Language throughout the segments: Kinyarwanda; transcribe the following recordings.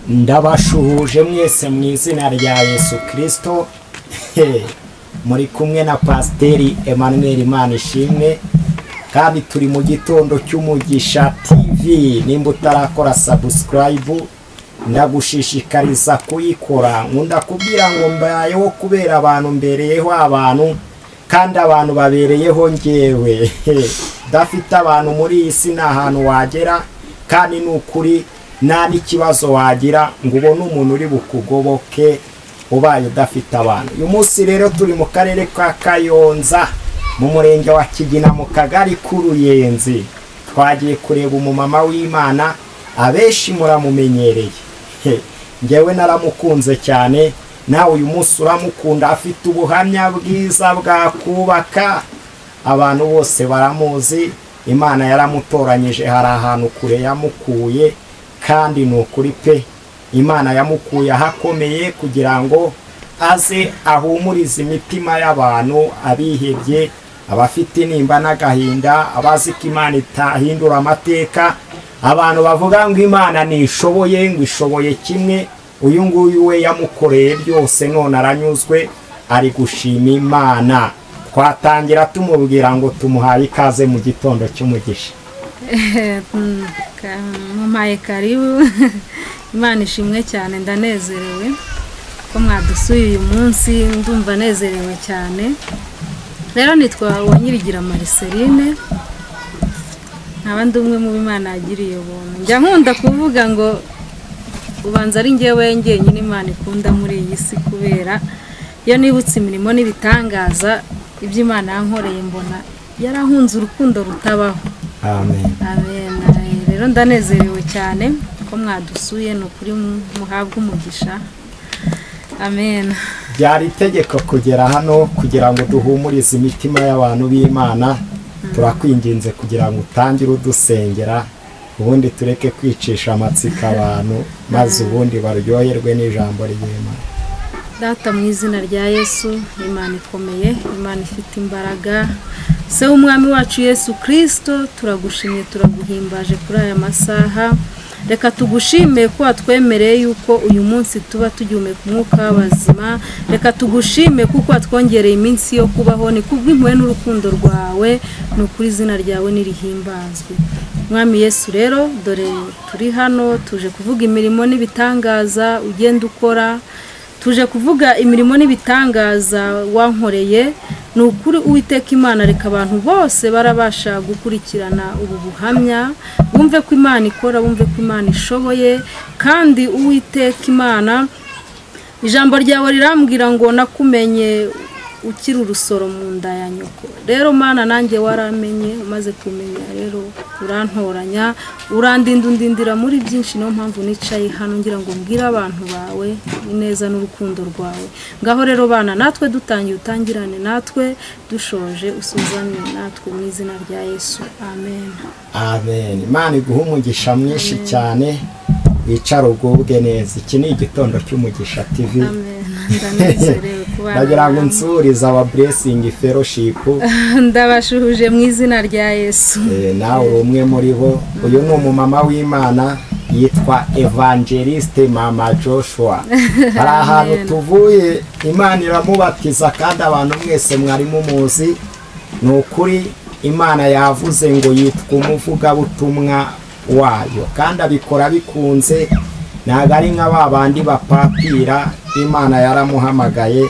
Ndabashuhuje mwese mu izina rya Yesu Kristo. Muri kumwe na Pasiteri Emmanuel Imanishimwe, kandi turi mu gitondo cy'Umugisha TV. Nimba utarakora subscribe, ndagushishikariza kuyikora. Nkunda kubwira ngo mbayeho kubera abantu, mbereyeho abantu, kandi abantu babereyeho njyewe. Dafite abantu muri iyi si nta hantu wagera, kandi ni ukuri nta n'ikibazo wagira ngo ubone umuntu uri bukugoboke ubaye udafite abantu. Uyu munsi rero turi mu karere ka Kayonza, mu murenge wa Kigina, mu kagari k'Uruyenzi. Twagiye kureba umumama w'Imana, abenshi muramumenyereye. Njyewe naramukunze cyane, nawe uyu munsi uramukunda. Afite ubuhamya bwiza bwakubaka, abantu bose baramuzi. Imana yaramutoranyije, hari ahantu kure yamukuye, kandi ni ukuri pe, Imana yamukuye ahakomeye kugira ngo aze ahumurize imitima y'abantu abihebye, abafite intimba n'agahinda, abazi ko Imana itahindura amateka, abantu bavuga ngo Imana ntishoboye, ngo ishoboye kimwe. Uyu nguyu we yamukoreye byose, none aranyuzwe, ari gushima Imana. Twatangira tumubwira ngo tumuhaye ikaze mu gitondo cy'umugisha. Mumpaye karibu. Imana ishimwe cyane, ndanezerewe ko mwadusuye uyu munsi, ndumva nezerewe cyane. Rero nitwa Uwanyirigira Marceline, nkaba ndi umwe mu Imana yagiriye ubuntu. Njya nkunda kuvuga ngo ubanza ari njyewe njyenyine Imana ikunda muri iyi si, kubera iyo nibutse imirimo n'ibitangaza ibyo Imana yankoreye, mbona yarahunze urukundo rutabaho. Amen. Amen. Rero ndanezerewe cyane ko mwadusuye, ni ukuri muhabwe umugisha. Amen. Byari itegeko kugera hano kugira ngo duhumurize imitima y'abantu b'Imana. Turakwinginze kugira ngo utangire udusengera, ubundi tureke kwicisha amatsiko abantu, maze ubundi baryoherwe n'ijambo ry'Imana. Data, mu izina rya Yesu, Imana ikomeye, Imana ifite imbaraga, Se w'Umwami wacu Yesu Kristo, turagushimye, turaguhimbaje kuri aya masaha. Reka tugushime ko watwemereye yuko uyu munsi tuba tugihumeka umwuka w'abazima. Reka tugushime kuko watwongereye iminsi yo kubaho, ni kubw'impuhwe n'urukundo rwawe, ni ukuri izina ryawe nirihimbazwe. Mwami Yesu, rero dore turi hano, tuje kuvuga imirimo n'ibitangaza ugenda ukora, tuje kuvuga imirimo n'ibitangaza wankoreye. Ni ukuri Uwiteka Imana, reka abantu bose barabasha gukurikirana ubu buhamya, bumve ko Imana ikora, bumve ko Imana ishoboye. Kandi Uwiteka Imana, ijambo ryawe rirambwira ngo nakumenye ukiri urusoro mu nda ya nyoko. Rero Mana, nanjye waramenye, umaze kumenya rero urantoranya, urandinda, undindira muri byinshi. Niyo mpamvu nicaye hano ngira ngo mbwire abantu bawe ineza n'urukundo rwawe. Ngaho rero bana natwe dutangiye, utangirane natwe, dushoje usuzane natwe, mu izina rya Yesu, amen. Amen. Imana iguhe umugisha mwinshi cyane, wicara ugubwe neza. Iki ni igitondo cy'Umugisha TV. Amen. Ndanezerewe kubana Ndagira ngo namwe. nsurize aba Blessing Fellowship. Ndabashuhuje mu izina rya Yesu. Nawe uri umwe muri bo. Uyu ni umumama w'Imana, yitwa Evangeliste Mama Joshua. Hari ahantu Amen. tuvuye, Imana iramubatiza, kandi abantu mwese mwari mumuzi. Ni ukuri Imana yavuze ngo yitwa umuvugabutumwa wayo, kandi abikora bikunze, ntabwo ari nka ba bandi bapapira. Imana yaramuhamagaye,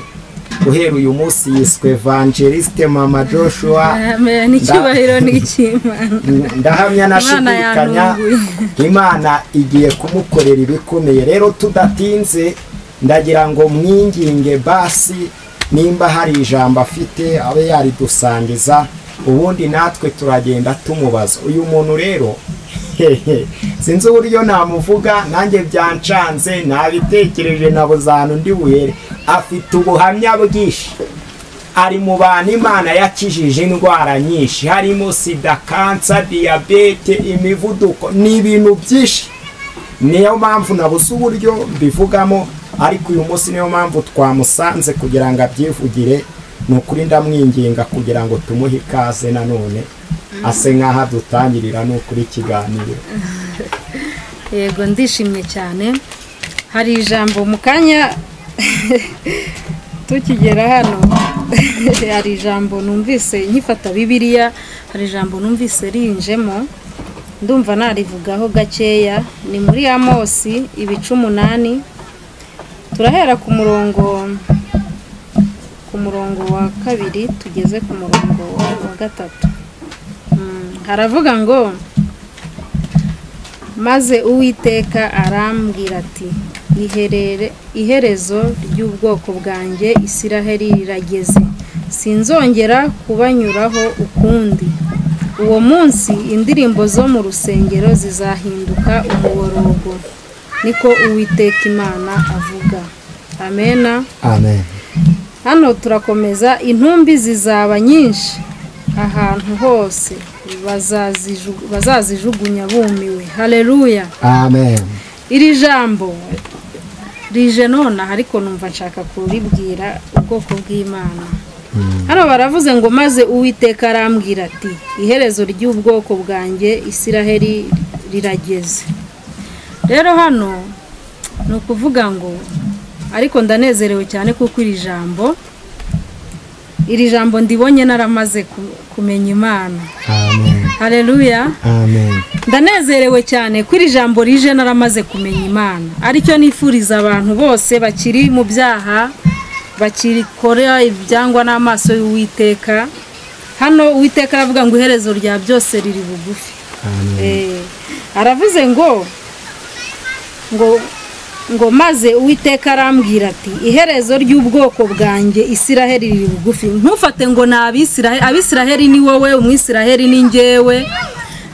guhera uyu munsi yiswe Evangeliste Mama Joshua. Amen. Icyubahiro ni icy'Imana. Ndahamya Imana nashidikanya yantunguye. Imana igiye kumukorera ibikomeye. Rero tudatinze, ndagira ngo mwinginge basi nimba hari ijambo afite abe yaridusangiza, ubundi natwe turagenda tumubaza. Uyu muntu rero sinzi uburyo namuvuga, nanjye byancanze, nabitekereje nabuze ahantu ndi buhere. Afite ubuhamya bwinshi, ari mu bantu Imana yakijije indwara nyinshi, harimo sida, kansa, diyabete, imivuduko, ni ibintu byinshi. Niyo mpamvu nabuze uburyo mbivugamo, ariko uyu munsi niyo mpamvu twamusanze kugira ngo abyivugire. Ni ukuri ndamwinginga kugira ngo tumuhe ikaze nanone, ase nk'aho adutangirira n'ukuri ikiganiro. Yego, ndishimye cyane. Hari ijambo mu kanya tukigera hano, hari ijambo numvise nkifata Bibiliya, hari ijambo numvise rinjemo, ndumva narivugaho gakeya. Ni muri Amosi ibice 8, turahera ku murongo wa 2 tugeze ku murongo wa 3. Haravuga ngo maze Uwiteka arambwira ati iherezo ry'ubwoko bwanjye Isiraheli rirageze, sinzongera kubanyuraho ukundi. Uwo munsi indirimbo zo mu rusengero zizahinduka umuborogo, niko Uwiteka Imana avuga. Amena. Amen. Hano turakomeza, intumbi zizaba nyinshi ahantu hose, bazazijugunya bumiwe. Haleluya. Amen. Iri jambo rije nona, ariko numva nshaka kuribwira ubwoko bw'Imana. Hano baravuze ngo maze Uwiteka arambwira ati iherezo ry'ubwoko bwanjye Isiraheli rirageze. Rero hano ni ukuvuga ngo, ariko ndanezerewe cyane kuko iri jambo ndibonye naramaze kumenya Imana. Amen. Haleluya. Amen. Ndanezerewe cyane ko iri jambo rije naramaze kumenya Imana. Aricyo nifuriza abantu bose bakiri mu byaha, bakirikora ibyangwa n'amaso y'Uwiteka. Hano Uwiteka aravuga ngo iherezo rya byose riri bugufi. Amen. Aravuze ngo ngo maze Uwiteka arambwira ati iherezo ry'ubwoko bwanjye Isiraheli riri bugufi. Ntufate ngo ni Abisiraheli, Abisiraheli ni wowe, Umwisiraheli ni njyewe.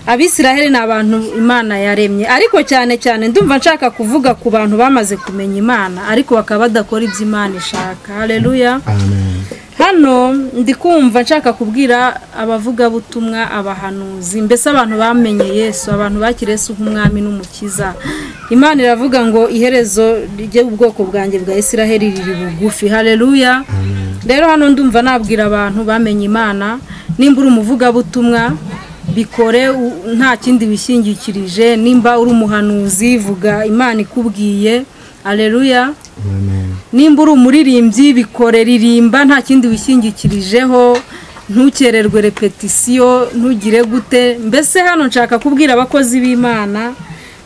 Abisiraheli ni abantu Imana yaremye, ariko cyane cyane ndumva nshaka kuvuga ku bantu bamaze kumenya Imana ariko bakaba badakora ibyo Imana ishaka. Haleluya. Amen. Hano ndikumva nshaka kubwira abavugabutumwa, abahanuzi, mbese abantu bamenye Yesu, abantu bakiriye Yesu nk'umwami n'umukiza. Imana iravuga ngo iherezo ry'ubwoko bwanjye bwa Isiraheli riri bugufi. Haleluya. Rero hano ndumva nabwira abantu bamenye Imana, nimba uri umuvugabutumwa bikore nta kindi wishingikirije, nimba uri umuhanuzi vuga Imana ikubwiye. Haleluya. Amen. Nimba uri umuririmbyi bikore, ririmba nta kindi wishingikirijeho, ntukererwe repetisiyo, ntugire gute. Mbese hano nshaka kubwira abakozi b'Imana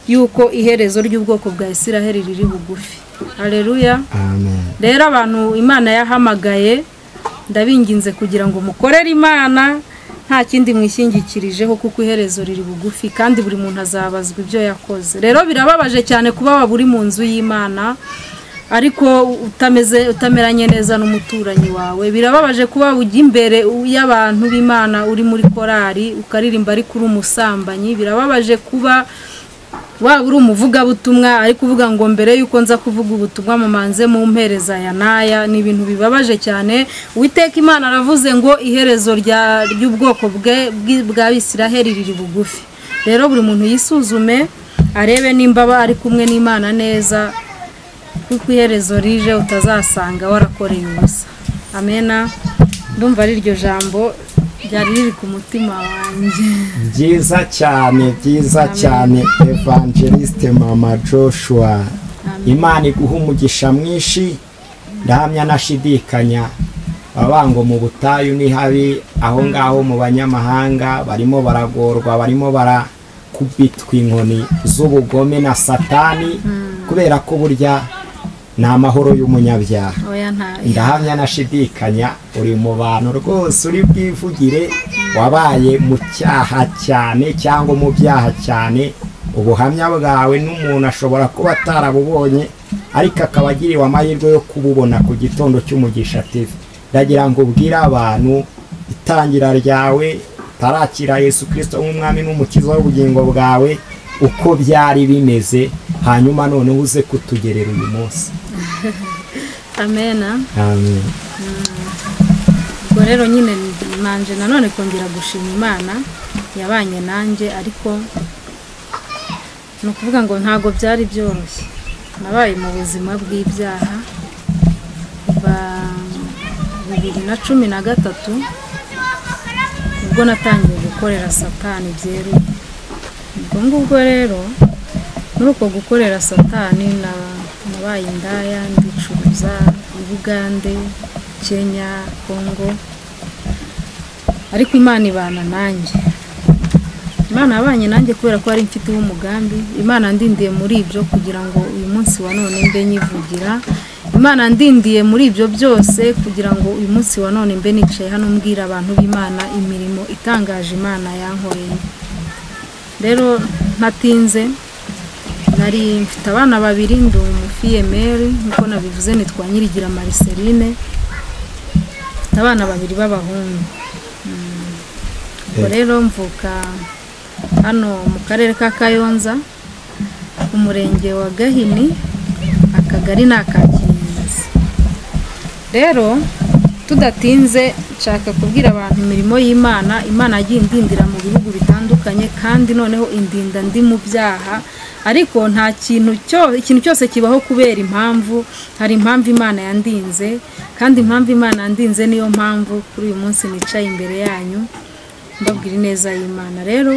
yuko iherezo ry'ubwoko bwa Isiraheli riri bugufi. Haleluya. Amen. Rero abantu Imana yahamagaye, ndabinginze kugira ngo mukorere Imana nta kindi mwishingikirijeho, kuko iherezo riri bugufi kandi buri muntu azabazwa ibyo yakoze. Rero birababaje cyane kuba waba uri mu nzu y'Imana ariko utameze, utameranye neza n'umuturanyi wawe. Birababaje kuba ujya imbere y'abantu b'Imana uri muri korari ukaririmba ariko uri umusambanyi. Birababaje kuba waba uri umuvugabutumwa ariko uvuga ngo mbere yuko nza kuvuga ubutumwa mumanze mu mpereza ya naya. Ni ibintu bibabaje cyane. Uwiteka Imana aravuze ngo iherezo ry'ubwoko bwe bwa Isiraheli riri bugufi. Rero buri muntu yisuzume arebe nimba ari kumwe n'Imana neza, kuko iherezo rije utazasanga warakoreye ubusa. Amena. Ndumva ari iryo jambo ryari riri ku mutima wanjye. Byiza cyane, byiza cyane Evangeliste Mama Joshua. Imana iguha umugisha mwinshi. Ndahamya nashidikanya babango mu butayu ni habi, aho ngaho mu banyamahanga barimo baragorwa, barimo barakubitwa inkoni z'ubugome na Satani, kubera ko burya ni amahoro y'umunyabyaha. Ndahamya nashidikanya uri mu bantu rwose uri bwivugire wabaye mu cyaha cyane cyangwa mu byaha cyane. Ubuhamya bwawe n'umuntu ashobora kuba atarabubonye ariko akaba agiriwe amahirwe yo kububona ku gitondo cy'Umugisha TV. Ndagira ngo ubwire abantu itangira ryawe utarakira Yesu Kristo nk'umwami n'umukiza w'ubugingo bwawe uko byari bimeze, hanyuma noneho uze kutugerera uyu munsi. Amena. Amen. Ubwo rero nyine manje nanone kongera gushima Imana yabanye nanjye, ariko ni ukuvuga ngo ntago byari byoroshye. Nabaye mu buzima bw'ibyaha kuva 2013 ubwo natangiye gukorera Satani byeruye. Ubwo ngubwo rero muri uko gukorera Satani Nabaye indaya, ndicuruza i Bugande, Kenya, Kongo, ariko Imana ibana nanjye. Imana yabanye nanjye kubera ko ari mfite umugambi. Imana ndindiye muri ibyo kugira ngo uyu munsi wa none mbe nyivugira. Imana ndindiye muri ibyo byose kugira ngo uyu munsi wa none mbe nicaye hano mbwira abantu b'Imana imirimo itangaje Imana yankoreye. Rero ntatinze, nari mfite abana babiri, ndi umufiyemeri nkuko nabivuze, nitwa Nyirigira Marceline, mfite abana babiri b'abahungu. Ubwo rero mvuka hano mu karere ka Kayonza, umurenge wa Gahini, akagari ni aka Kinyizi. Rero tudatinze nshaka kubwira abantu imirimo y'Imana. Imana yagiye indindira mu bihugu bitandukanye, kandi noneho indinda ndi mu byaha, ariko nta kintu cyo ikintu cyose kibaho kubera impamvu. Hari impamvu Imana yandinze, kandi impamvu Imana yandinze niyo mpamvu kuri uyu munsi nicaye imbere yanyu mbabwira ineza y'Imana. Rero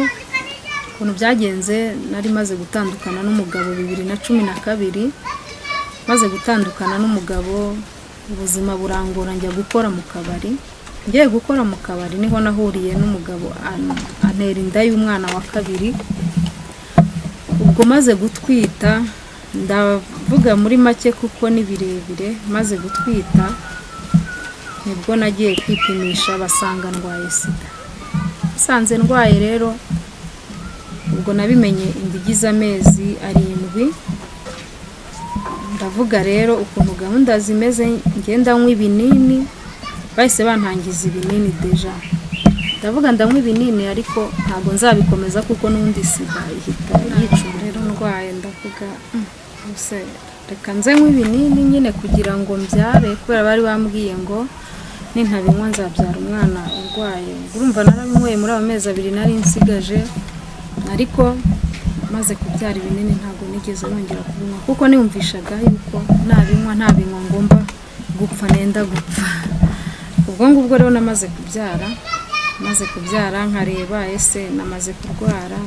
ukuntu byagenze, nari maze gutandukana n'umugabo 2012. Maze gutandukana n'umugabo, ubuzima burangora, njya gukora mu kabari. Ngiye gukora mu kabari niho nahuriye n'umugabo antera inda y'umwana wa kabiri. Ubwo maze gutwita, ndavuga muri make kuko ni birebire, maze gutwita nibwo nagiye kwipimisha basanga ndwaye sida. Sanze ndwaye rero, ubwo nabimenye indigize amezi 7. Ndavuga rero ukuntu gahunda zimeze, ngenda nywa ibinini, bahise bantangiza ibinini deja. Ndavuga ndanywa ibinini ariko ntabwo nzabikomeza kuko n'undi sida ihita yica. Rero ndwaye ndavuga use reka nze nywa ibinini nyine kugira ngo mbyare, kubera bari bambwiye ngo nintabinywa nzabyara umwana urwaye. Urumva narabinyweye muri ayo mezi 2 nari nsigaje, ariko maze kubyara ibinini ntabwo nigeze nongera kubinywa, kuko niyumvishaga yuko nabinywa ntabinywa ngomba gupfa, nenda gupfa. Ubwo ngubwo rero namaze kubyara, nkareba ese namaze kurwara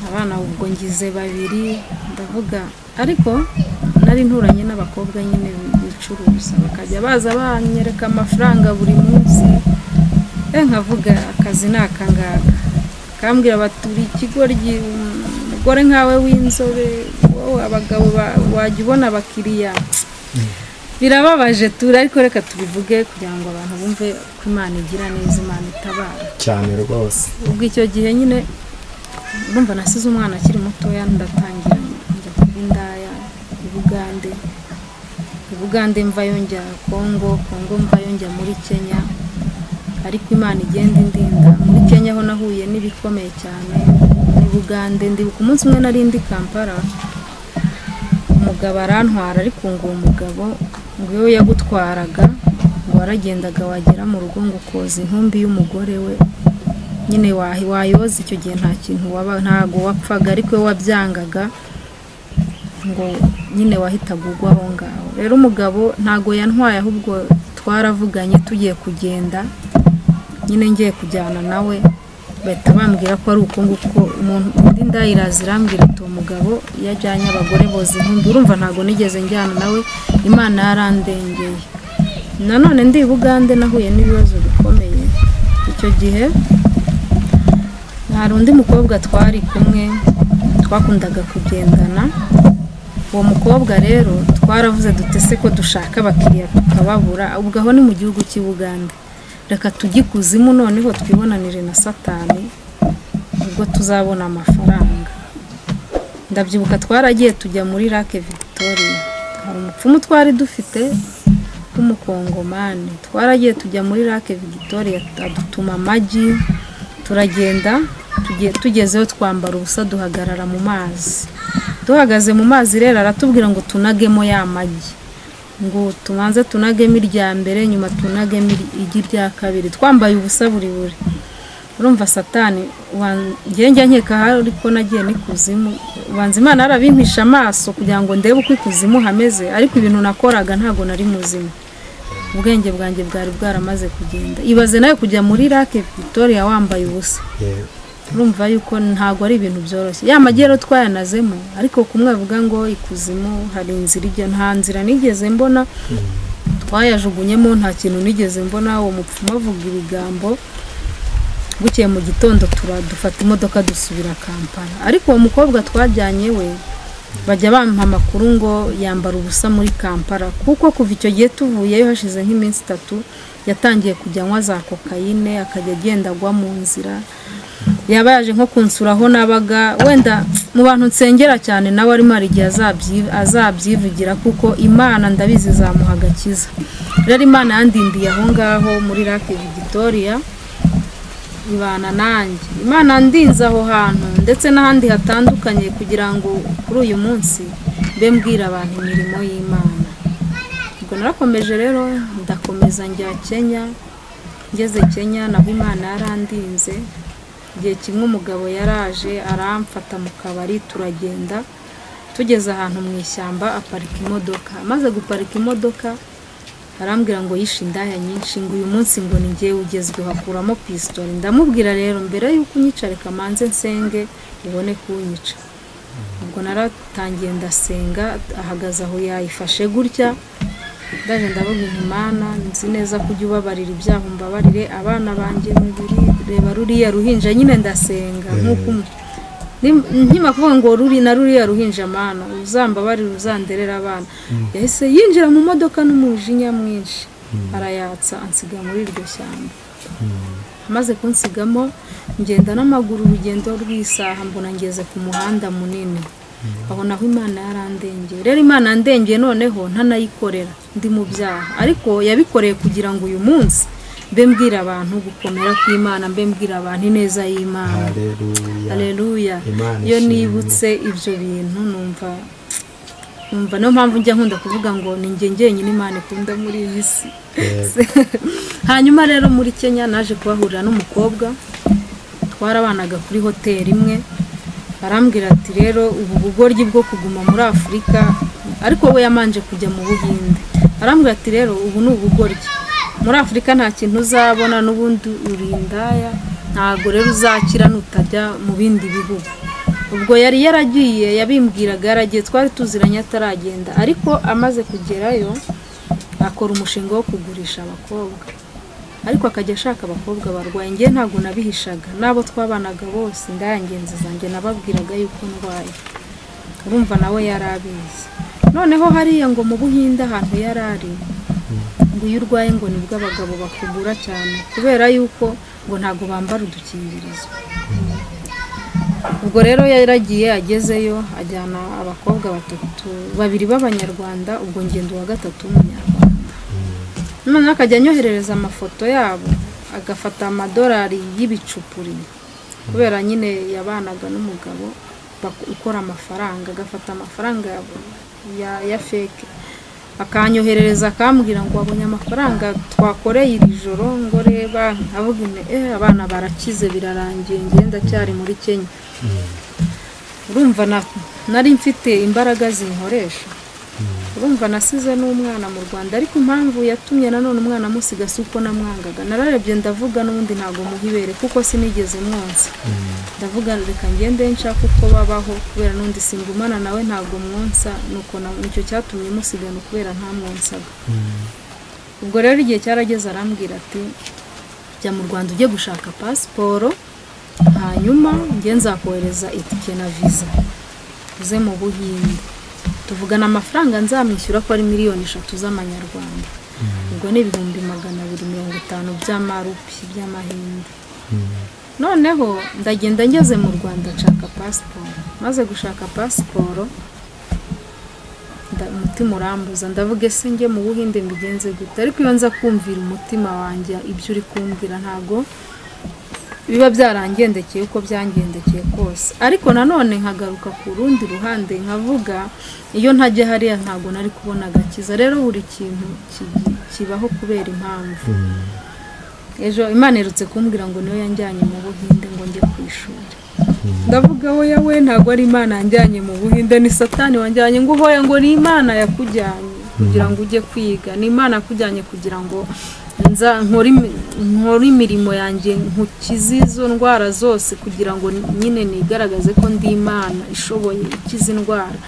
abana, ubwo ngize 2. Ndavuga ariko nari nturanye n'abakobwa nyine bicuruza, bakajya baza banyereka amafaranga buri munsi, nkavuga akazi ni akangaka. Kambwira baturi ikigoryi, umugore nkawe w'inzobe, wowe abagabo wajya ubona abakiriya. Birababaje tura, ariko reka tubivuge kugira ngo abantu bumve ko Imana igira neza, Imana itabara cyane rwose. Ubwo icyo gihe nyine urumva nasize umwana akiri mutoya, ndatangira njya kuba indaya i Bugande. I Bugande mvayo njya Kongo, Kongo mvayo njya muri Kenya, ariko Imana igenda indinda. Muri Kenya ho nahuye n'ibikomeye cyane, ni Bugande. Ndibuka umunsi umwe nari ndi Kampala, umugabo arantwara, ariko ngo uwo mugabo ngo iyo yagutwaraga ngo waragendaga wagera mu rugo ngo ukoza intumbi y'umugore we nyine wayoza. Icyo gihe nta kintu waba, ntago wapfaga, ariko iyo wabyangaga ngo nyine wahitaga ugwa aho ngaho. Rero umugabo ntago yantwaye, ahubwo twaravuganye tugiye kugenda nyine ngiye kujyana nawe, bahita bambwira ko ari uko nguko. Umuntu undi ndayiraza irambwira ati uwo mugabo iyo ajyanye abagore boza intumbi. Urumva ntago nigeze njyana nawe, Imana yarandengeye. Nanone ndi i Bugande nahuye n'ibibazo bikomeye. Icyo gihe hari undi mukobwa twari kumwe twakundaga kugendana. Uwo mukobwa rero twaravuze dutese ko dushaka abakiriya tukababura, ubwo aho ni mu gihugu cy'i Bugande, reka tujye ikuzimu noneho twibonanire na Satani ubwo tuzabona amafaranga. Ndabyibuka twaragiye tujya muri Lake Victoria, hari umupfumu twari dufite w'umukongomani. Twaragiye tujya muri Lake Victoria, adutuma amagi, turagenda tugezeyo twambara ubusa duhagarara mu mazi. Duhagaze mu mazi rero aratubwira ngo tunagemo ya magi, ngo tumanze tunagemo irya mbere, nyuma tunagemo igi rya kabiri, twambaye ubusa buri buri. Urumva Satani njye nkeka ariko nagiye n'ikuzimu, ubanza Imana arabimpisha amaso kugira ngo ndebe uko ikuzimu hameze, ariko ibintu nakoraga ntago nari muzima, ubwenge bwanjye bwari bwaramaze kugenda. Ibaze nawe kujya muri Lake Victoria wambaye ubusa. Urumva yuko ntago ari ibintu byoroshye. Ya magi rero twayanazemo, ariko kumwe avuga ngo ikuzimu hari inzira ijya, nta nzira nigeze mbona. Twayajugunyemo nta kintu nigeze mbona. Uwo mupfumu avuga ibigambo. Bukeye mu gitondo turadufata imodoka dusubira Kampala. Ariko uwo mukobwa twajyanye we bajya bampa amakuru ngo yambara ubusa muri Kampala, kuko kuva icyo gihe tuvuyeyo hashize nk'iminsi 3 yatangiye kujya anywa za kokayine, akajya agenda agwa mu nzira. Yaba yaje nko kunsura aho nabaga, wenda mu bantu nsengera cyane nawe arimo hari igihe azabyivugira, kuko Imana ndabizi izamuha agakiza. Rero Imana yandindiye aho ngaho muri Lake Victoria ibana nanjye. Imana ndinze aho hantu ndetse n'ahandi hatandukanye, kugira ngo kuri uyu munsi mbe mbwira abantu imirimo y'Imana. Ubwo narakomeje rero ndakomeza njya Kenya. Ngeze Kenya naho Imana yarandinze. Igihe kimwe umugabo yaraje aramfata mu kabari, turagenda tugeze ahantu mu ishyamba aparika imodoka. Amaze guparika imodoka arambwira ngo yishe indaya nyinshi, ngo uyu munsi ngo ni njyewe ugezweho, akuramo pistori. Ndamubwira rero mbere yuko unyica reka manze nsenge ubone kunyica. Ubwo naratangiye ndasenga, ahagaze aho yayifashe gutya. Ndaje ndavuga nti Imana nzi neza ko ujya ubabarira ibyaha, umbabarire abana banjye babiri, reba ruriya ruhinja. Nyine ndasenga nkuko nkima kuvuga ngo ruri na ruriya ruhinja, Mana uzambabarire uzanderera abana. Yahise yinjira mu modoka n'umujinya mwinshi arayatsa ansiga muri iryo shyamba. Amaze kunsigamo ngenda n'amaguru urugendo rw'isaha, mbona ngeze ku muhanda munini. Aho naho Imana yarandengeye. Rero Imana yandengeye noneho ntanayikorera ndi mu byaha, ariko yabikoreye kugira ngo uyu munsi mbe mbwira abantu gukomera kw'Imana, mbe mbwira abantu ineza y'Imana. Haleluya. Iyo nibutse ibyo bintu numva niyo mpamvu njya nkunda kuvuga ngo ni njye njyenyine Imana ikunda muri iyi si. Hanyuma rero muri Kenya naje kubahurira n'umukobwa twarabanaga kuri hoteli imwe. Arambwira ati rero ubu bugoryi bwo kuguma muri Afurika, ariko we yamanje kujya mu Buhinde. Arambwira ati rero ubu ni ubugoryi, muri Afurika nta kintu uzabona, n'ubundi uri indaya, ntago rero uzakira nutajya mu bindi bihugu. Ubwo yari yaragiye, yabimbwiraga yaragiye, twari tuziranye ataragenda, ariko amaze kugerayo akora umushinga wo kugurisha abakobwa, ariko akajya ashaka abakobwa barwaye. Ngiye ntago nabihishaga, nabo twabanaga bose indaya ngenzi zanjye nababwiraga yuko ndwaye. Urumva nawe yarabizi. Noneho hariya ngo mu Buhinde ahantu yarari, ngo iyo urwaye ngo nibwo abagabo bakugura cyane, kubera yuko ngo ntago bambara udukingirizo. Ubwo rero yaragiye agezeyo ajyana abakobwa batatu, babiri b'Abanyarwanda, ubwo ngendo wa gatatu w'Umunyarwanda. Noneho akajya anyoherereza amafoto yabo, agafata amadolari y'ibicupuri, kubera nyine yabanaga n'umugabo ukora amafaranga, agafata amafaranga ya fake akanyoherereza, akambwira ngo wabonye amafaranga twakoreye iri joro, ngo reba. Nkavuga nti abana barakize birarangiye, ngenda cyari muri Kenya. Urumva nari mfite imbaraga zinkoresha. Urumva nasize n'umwana mu Rwanda, ariko impamvu yatumye nanone umwana amusiga si uko namwangaga. Nararebye ndavuga n'ubundi ntago muhibere, kuko sinigeze mwonsa. Ndavuga reka ngende nshaka uko babaho, kubera n'undi singumana nawe ntago mwonsa, nuko nicyo cyatumye musigana kubera ntamwonsaga. Ubwo rero igihe cyarageze arambwira ati jya mu Rwanda ujye gushaka pasiporo, hanyuma njye nzakohereza itike na visa uze mu Buhinde. Tuvugana amafaranga nzamwishyura ko ari 3 miliyoni z'amanyarwanda. Ubwo ni 250,000 by'amarupi by'amahinde. Noneho ndagenda ngeze mu Rwanda nshaka pasiporo. Maze gushaka pasiporo umutima urambuza, ndavuga ese njye mu Buhinde mbigenze gute? Ariko iyo nza kumvira umutima wanjye ibyo uri kumbwira ntago biba byarangendekeye uko byangendekeye kose. Ariko nanone nkagaruka ku rundi ruhande nkavuga iyo ntajya hariya ntago nari kubona agakiza. Rero buri kintu kibaho kubera impamvu. Ejo Imana iherutse kumbwira ngo niyo yanjyanye mu Buhinde ngo njye ku ishuri. Ndavuga hoya we ntago ari Imana yanjyanye mu Buhinde, ni Satani wanjyanye. Ngo hoya ngo ni Imana yakujyanye kugira ngo ujye kwiga, ni Imana yakujyanye kugira ngo Nza nkora imirimo yanjye nkukize izo ndwara zose kugira ngo nyine nigaragaze ko ndi Imana ishoboye ikiza indwara.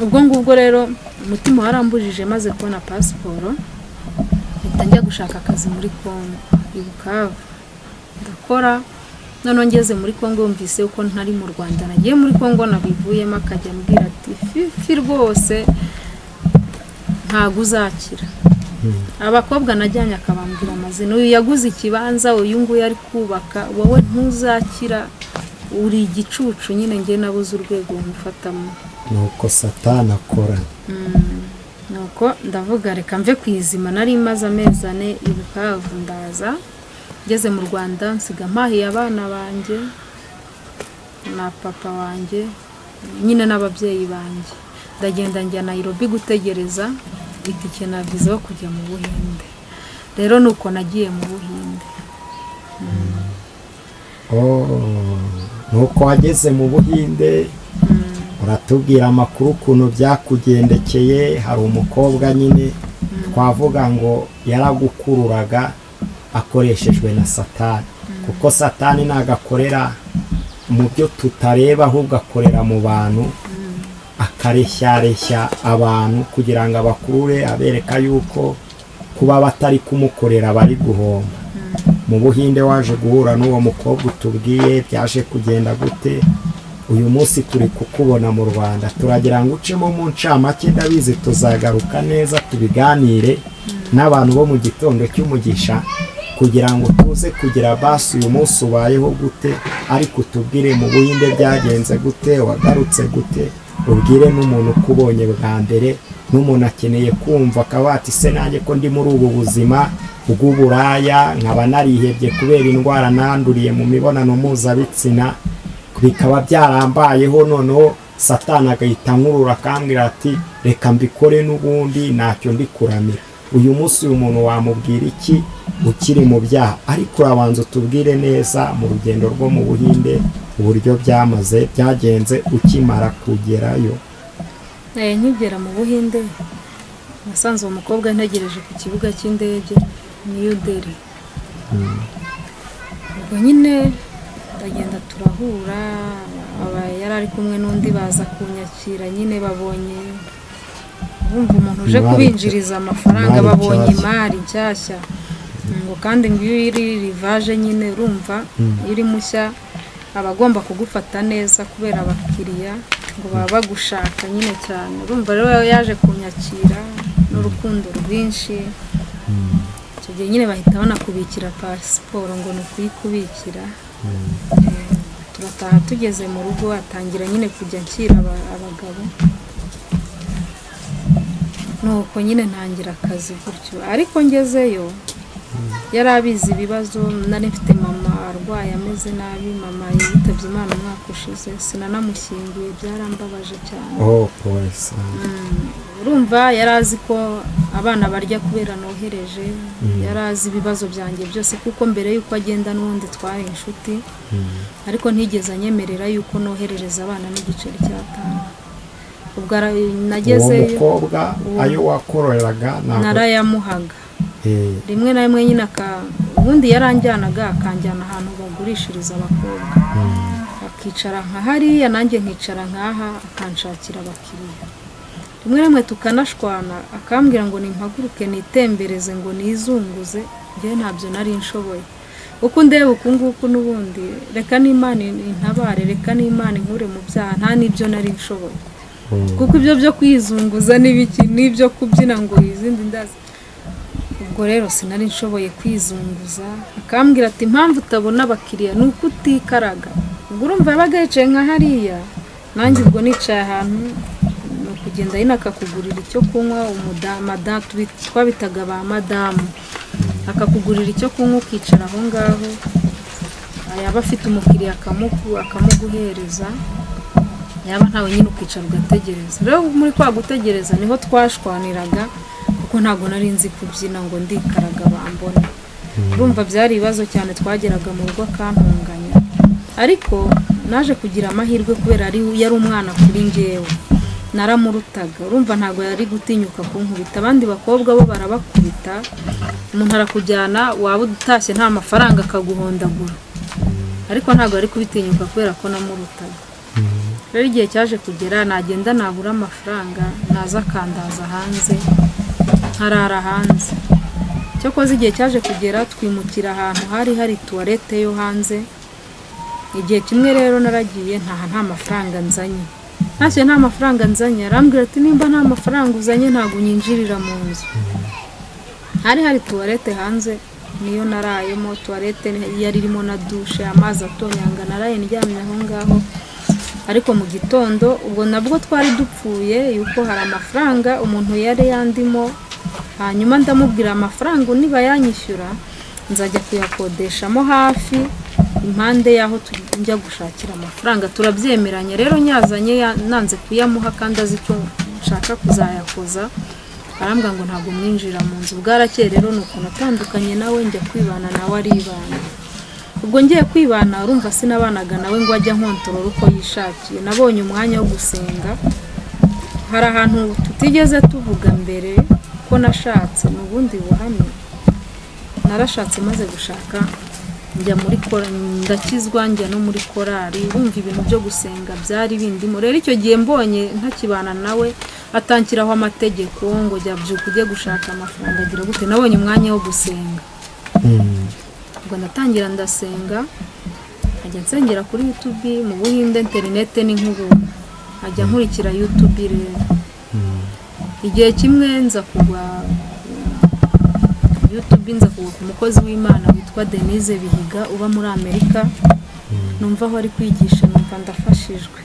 Ubwo ngubwo rero umutima warambujije, maze kubona pasiporo mpita njya gushaka akazi muri Kongo i Bukavu ndakora. Noneho ngeze muri Kongo yumvise uko ntari mu Rwanda, nagiye muri Kongo nabivuyemo, akajya ambwira ati fifi rwose ntago uzakira. Abakobwa najyanye akabambwira amazina, uyu yaguze ikibanza, uyu nguyu ari kubaka, wowe ntuzakira, uri igicucu nyine. Njye nabuze urwego mufatamo. Nuko Satani akora. Nuko ndavuga reka mve kwizima, nari maze amezi 4 i Bukavu, ndaza ngeze mu Rwanda nsiga mpahiye abana banjye na papa wanjye nyine n'ababyeyi banjye, ndagenda njya Nairobi gutegereza itike na viza yo kujya mu Buhinde. Rero nuko nagiye mu Buhinde. Nuko wageze mu Buhinde uratubwira amakuru ukuntu byakugendekeye. Hari umukobwa nyine twavuga ngo yaragukururaga akoreshejwe na Satani, kuko Satani nagakorera mu byo tutareba, ahubwo akorera mu bantu, akareshyareshya abantu kugira ngo abakurure, abereka yuko kuba batari kumukorera bari guhomba. Mu Buhinde waje guhura n'uwo mukobwa utubwiye, byaje kugenda gute? Uyu munsi turi kukubona mu Rwanda, turagira ngo ucemo mu ncamake, ndabizi tuzagaruka neza tubiganire n'abantu bo mu gitondo cy'umugisha kugira ngo tuze kugira basi uyu munsi ubayeho gute, ariko utubwire mu Buhinde byagenze gute, wagarutse gute, ubwire n'umuntu ukubonye bwa mbere, n'umuntu akeneye kumva akaba ati se nanjye ko ndi muri ubu buzima bw'uburaya, nkaba narihebye kubera indwara nanduriye mu mibonano mpuzabitsina, bikaba byarambayeho, noneho Satani agahita nkurura akambwira ati reka mbikore n'ubundi ntacyo ndi kuramira. Uyu munsi uyu muntu wamubwira iki ukiri mu byaha? Ariko urabanza utubwire neza mu rugendo rwo mu Buhinde uburyo byamaze byagenze ukimara kugerayo. Nkigera mu Buhinde nasanze uwo mukobwa ntegereje ku kibuga cy'indege New Delhi. Ubwo nyine ndagenda turahura, aba yari ari kumwe n'undi, baza kunyakira nyine, babonye bumva umuntu uje kubinjiriza amafaranga, babonye imari nshyashya, ngo kandi ngo iyo iri rivaje nyine urumva iyo uri mushya abagomba kugufata neza kubera abakiriya ngo baba bagushaka nyine cyane. Urumva rero yaje kunyakira n'urukundo rwinshi. Icyo gihe nyine bahita banakubikira pasiporo ngo ni ukuyikubikira. Turataha tugeze mu rugo atangira nyine kujya nshyira abagabo, nuko nyine ntangira akazi gutyo. Ariko ngezeyo yari abizi ibibazo nari mfite, mama arwaye ameze nabi, mama yitabye Imana umwaka ushize, sinanamushyinguye, byarambabaje cyane. Urumva yari azi ko abana barya kubera nohereje, yari azi ibibazo byanjye byose, kuko mbere yuko agenda n'ubundi twari inshuti, ariko ntigeze anyemerera yuko noherereza abana n'igiceri cy'atanu. Ubwo nagezeyo umukobwa ayo wakoreraga narayamuhaga rimwe na rimwe nyine, ubundi yaranjyanaga akanjyana ahantu bagurishiriza abakobwa, akicara nka hariya nanjye nkicara nkaha, akanshakira abakiriya. Rimwe na rimwe tukanashwana, akambwira ngo nimpaguruke nitembereze ngo nizunguze, njyewe ntabyo nari nshoboye. Uko ndeba uku nguku n'ubundi reka n'Imana intabare, reka n'Imana inkure mu byaha, nta n'ibyo nari nshoboye. Kuko ibyo byo kwizunguza n'ibiki n'ibyo kubyina ngo izindi ndazi. Ubwo rero sinari nshoboye kwizunguza, akambwira ati impamvu utabona abakiriya ni uko utikaraga. Ubwo urumva yabaga yicaye nka hariya, nanjye ubwo nicaye ahantu, ni ukugenda nyine akakugurira icyo kunywa, twabitaga ba madamu, akakugurira icyo kunywa ukicara aho ngaho, yaba afite umukiriya akamuguhereza, yaba ntawe nyine ukicara ugategereza. Rero muri kwa gutegereza niho twashwaniraga, kuko ntabwo nari nzi kubyina ngo ndikaraga bambone. Urumva byari ibibazo cyane, twageraga mu rugo akantunganya. Ariko naje kugira amahirwe kubera yari umwana kuri njyewe, Naramurutaga, urumva ntabwo yari gutinyuka kunkubita. Abandi bakobwa bo barabakubita, umuntu arakujyana waba utashye nta mafaranga akaguhondagura, ariko ntabwo yari kubitinyuka kubera ko namurutaga. Rero igihe cyaje kugera nagenda nabura amafaranga, naza akandaza hanze, nkarara hanze. Cyokoze igihe cyaje kugera twimukira ahantu hari hari tuwarete yo hanze. Igihe kimwe rero naragiye ntaha nta mafaranga nzanye, ntashye nta mafaranga nzanye. Arambwira ati nimba nta mafaranga uzanye ntabwo unyinjirira mu nzu. Hari hari tuwarete hanze, niyo narayemo. Tuwarete yari irimo na dushe, amazi atonyanga, naraye ndyamye aho ngaho. Ariko mu gitondo ubwo nabwo twari dupfuye yuko hari amafaranga umuntu yari yandimo, hanyuma ndamubwira amafaranga niba yanyishyura nzajya kuyakodeshamo hafi impande y'aho njya gushakira amafaranga. Turabyemeranya rero, nyazanye nanze kuyamuha kandi azi icyo nshaka kuzayakoza. Arambwira ngo ntabwo mwinjira mu nzu. Bwarakeye rero nuko natandukanye nawe njya kwibana nawe aribana. Ubwo ngiye kwibana urumva sinabanaga nawe ngo ajya nkontorora uko yishakiye. Nabonye umwanya wo gusenga. Hari ahantu tutigeze tuvuga mbere ko nashatse, ni ubundi buhamya. Narashatse maze gushaka njya muri ndakizwa, njya no muri korari, urumva ibintu byo gusenga byari bindimo. Rero icyo gihe mbonye ntakibana nawe atankiraho amategeko ngo jya byuka ujye gushaka amafaranga agira gute, nabonye umwanya wo gusenga. Ubwo ndatangira ndasenga, nkajya nsengera kuri YouTube. Mu Buhinde interinete ni nk'ubuntu, nkajya nkurikira YouTube. Rero igihe kimwe nza kugwa YouTube, nza kugwa ku mukozi w'Imana witwa Denise Bihiga uba muri Amerika. Numva aho ari kwigisha, numva ndafashijwe,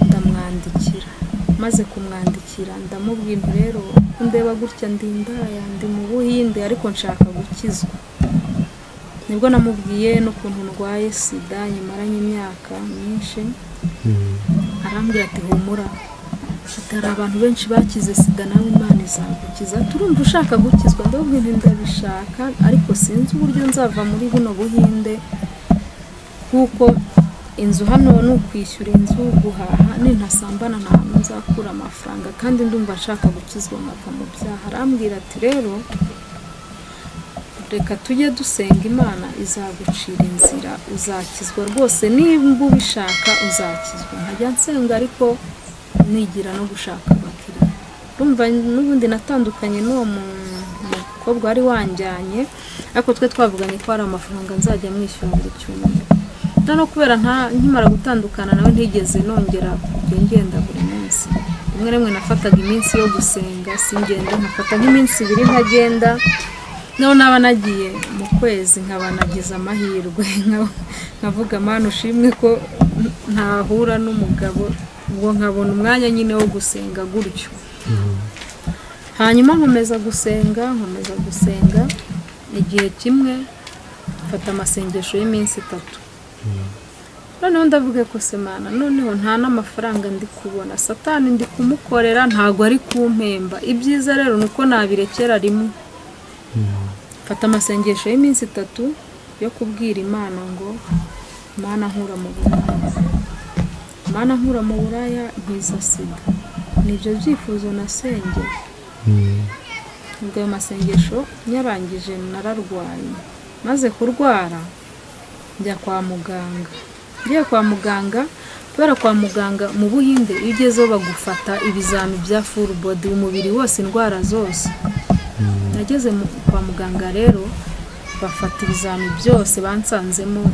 ndamwandikira. Maze kumwandikira ndamubwira rero ndeba gutya ndi indaya, ndi mu Buhinde ariko nshaka gukizwa. Nibwo namubwiye n'ukuntu ndwaye sida nyimaranye imyaka myinshi. Arambwira ati humura, hari abantu benshi bakize sida nawe Imana izagukiza. Turumva ushaka gukizwa? Ndababwira nti ndabishaka ariko sinzi uburyo nzava muri buno Buhinde, kuko inzu hano ni ukwishyura inzu, guhaha, nintasambana nta hantu nzakura amafaranga, kandi ndumva nshaka gukizwa nkava mu byaha. Arambwira ati rero reka tujye dusenga Imana izagucira inzira, uzakizwa rwose, nimba ubishaka uzakizwa. Nkajya nsenga ariko nigira no gushaka abakiriya. Urumva n'ubundi natandukanye n'uwo mukobwa wari wanjyanye, ariko twe twavuganye ko hari amafaranga nzajya mwishyura buri cyumweru. Noneho kubera nkimara gutandukana nawe ntigeze nongera kujya ngenda buri munsi. Rimwe rimwe nafataga iminsi yo gusenga singende, nkafata nk'iminsi ibiri ntagenda. Noneho naba nagiye mu kwezi nkaba nagize amahirwe, nkavuga Mana ushimwe ko ntahura n'umugabo, ubwo nkabona umwanya nyine wo gusenga gutyo. Hanyuma nkomeza gusenga, nkomeza gusenga. Igihe kimwe mfata amasengesho y'iminsi itatu. Noneho ndavuga ko se Mana, noneho nta n'amafaranga ndi kubona, Satani ndi kumukorera ntago ari kumpemba. Ibyiza rero nuko nabirekera rimwe. Mfata amasengesho y'iminsi itatu yo kubwira Imana ngo Mana nkura mu buraya, Mana nkura mu buraya, nkiza sida. Nibyo byifuzo nasengeye. Ubwo ayo masengesho nyarangije nararwaye. Maze kurwara njya kwa muganga. Ngiye kwa muganga, kubera kwa muganga mu Buhinde iyo ugezeho bagufata ibizami bya full body, umubiri wose, indwara zose. Nageze kwa muganga rero bafata ibizami byose, bansanzemo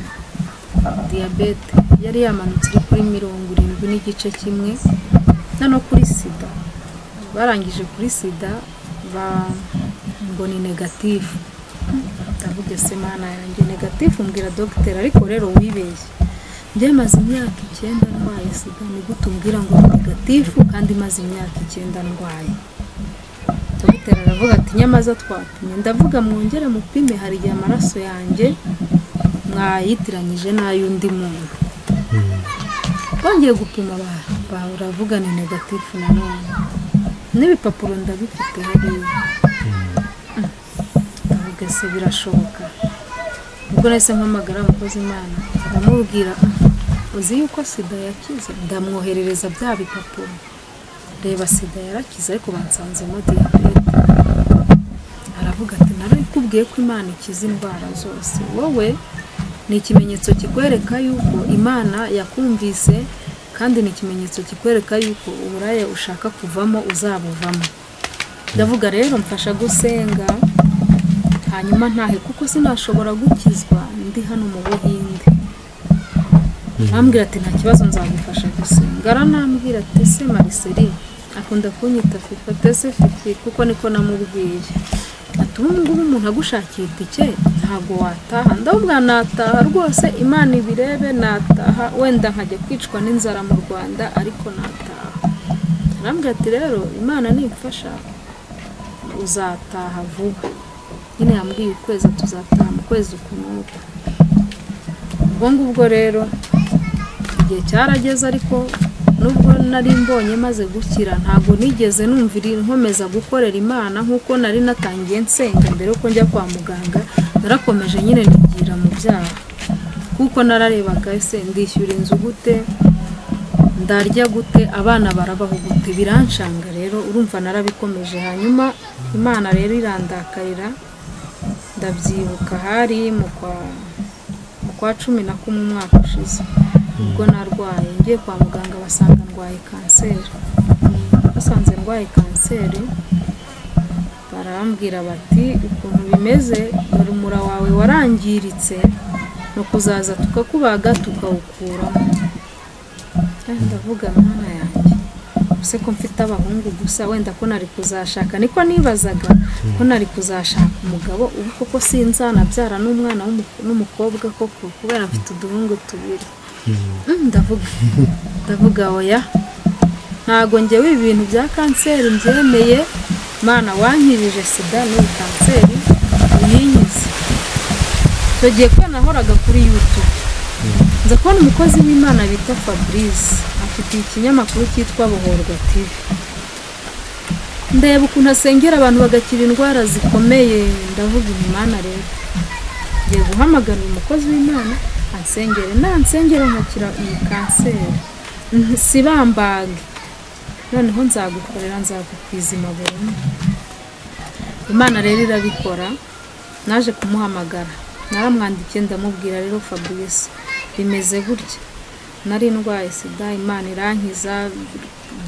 diyabete yari yamanutse iri kuri 70.1, no kuri sida. Barangije kuri sida ngo ni negatifu. Ndavuga se Mana yanjye negatifu, mbwira dogiteri ariko rero wibeshye, njye maze imyaka 9 ndwaye sida, ni gute umbwira ngo ni negatifu kandi maze imyaka 9 ndwaye? Dogiteri aravuga ati nyamaza twapimye. Ndavuga mwongere mupime, hari igihe amaraso yanjye mwayitiranyije n'ay'undi muntu. Bongeye gupima baravuga ni negatifu nanone, n'ibipapuro ndabifite hariya. Ndavuga se birashoboka? Ubwo nahise mpamagara umukozi Imana ndamubwira uzi yuko sida yakize, ndamwoherereza bya bipapuro. Reba sida yarakize ariko bansanzemo diyabete. Aravuga ati narabikubwiye ko Imana ikiza indwara zose, wowe ni ikimenyetso kikwereka yuko Imana yakumvise, kandi ni ikimenyetso kikwereka yuko uburaya ushaka kuvamo uzabuvamo. Ndavuga rero mfasha gusenga hanyuma ntahe kuko sinashobora gukizwa ndi hano mu Buhinde. Ambwira ati nta kibazo nzagufasha gusenga. Aranambwira ati se Mariseli akunda kunyita Fifa, tese Fifi kuko niko namubwiye. Ati ubu ngubu umuntu agushakiye itike ntabwo wataha. Ndavuga nataha rwose, Imana ibirebe nataha, wenda nkajya kwicwa n'inzara mu Rwanda ariko nataha. Arambwira ati rero Imana nimfasha uzataha vuba. Nyine yambwiye ukwezi tuzataha mu kwezi uku. Ubwo ngubwo rero igihe cyarageze, ariko nubwo nari mbonye maze gukira ntabwo nigeze numvira nkomeza gukorera Imana nkuko nari natangiye nsenga mbere yuko njya kwa muganga. Narakomeje nyine nigira mu byaha kuko nararebaga ese ndishyura inzu gute, ndarya gute, abana barabaho gute, biranshanga rero urumva narabikomeje. Hanyuma Imana rero irandakarira, ndabyibuka hari mu kwa 11 umwaka ushize ubwo narwaye ngiye kwa muganga basanga ndwaye kanseri. Basanze ndwaye kanseri barambwira bati ukuntu bimeze dore umura wawe warangiritse no kuzaza tukakubaga tukawukuramo. Ndavuga mwana yanjye ese ko mfite abahungu gusa, wenda ko nari kuzashaka, niko nibazaga ko nari kuzashaka umugabo ubu koko sinzanabyara n'umwana n'umukobwa koko kubera mfite uduhungu tubiri. Ndavuga oya ntago njyewe ibintu bya kanseri mbyemeye, Mana wankirije sida n'iyi kanseri uyinkize. Icyo gihe ko nahoraga kuri YouTube nza kubona umukozi w'Imana bita Fabrice afite ikinyamakuru cyitwa Bohorwa TV. Ndeba ukuntu asengera abantu bagakira indwara zikomeye, ndavuga Imana rero ngiye guhamagara umukozi w'Imana ansengere, nansengera nkakira iyi kanseri sibambage, noneho nzagukorera nzagukwizima burundu. Imana rero irabikora. Naje kumuhamagara naramwandikiye ndamubwira rero Fabrice bimeze gutya, nari ndwaye sida Imana irankiza,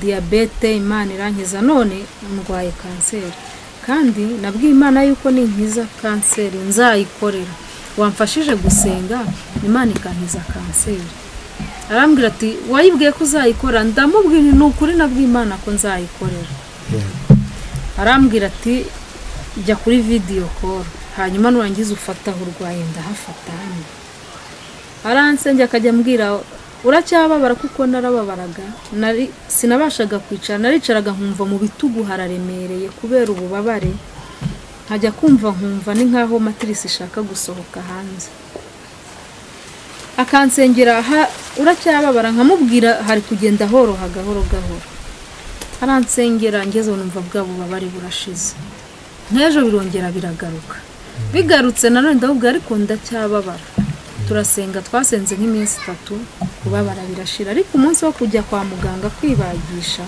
diyabete Imana irankiza, none ndwaye kanseri, kandi nabwiye Imana yuko ninkiza kanseri nzayikorera, wamfashije gusenga Imana ikankiza kanseri. Arambwira ati wayibwiye ko uzayikora? Ndamubwira ni ukuri nabwiye Imana ko nzayikorera. Arambwira ati jya kuri video call hanyuma nurangiza ufata aho urwaye. Ndahafata hano. Aransengera akajya ambwira uracyababara kuko narababaraga, nari sinabashaga kwicara, naricaraga nkumva mu bitugu hararemereye kubera ububabare, nkajya kumva nkumva ni nkaho matrice ishaka gusohoka hanze. Akansengera uracyababara, nkamubwira hari kugenda horoha gahoro gahoro. Aransengera ngeze numva bwa bubabare burashize, n'ejo birongera biragaruka, bigarutse nanone ndabubwira ariko ndacyababara. Turasenga, twasenze nk'iminsi 3 kubabara birashira, ariko umunsi wo kujya kwa muganga kwibagisha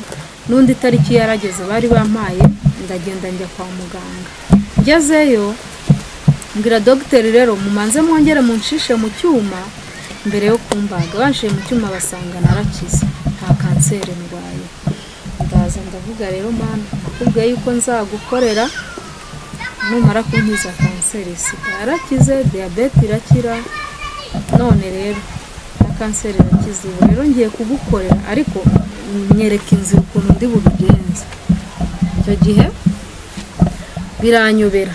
n'undi tariki yarageze bari bampaye, ndagenda njya kwa muganga. Ngezeyo mbwira dogiteri rero mumanze mwongere munshishe mu cyuma mbere yo kumbaga. Banshiye mu cyuma basanga narakize nta kanseri ndwaye. Ndaza ndavuga rero Mana nakubwiye yuko nzagukorera numara kunkiza kanseri, sida yarakize, diyabete irakira, none rero na kanseri irakize, ubu rero ngiye kugukorera ariko nyereka inzira ukuntu ndi bubigenze. Icyo gihe biranyobera,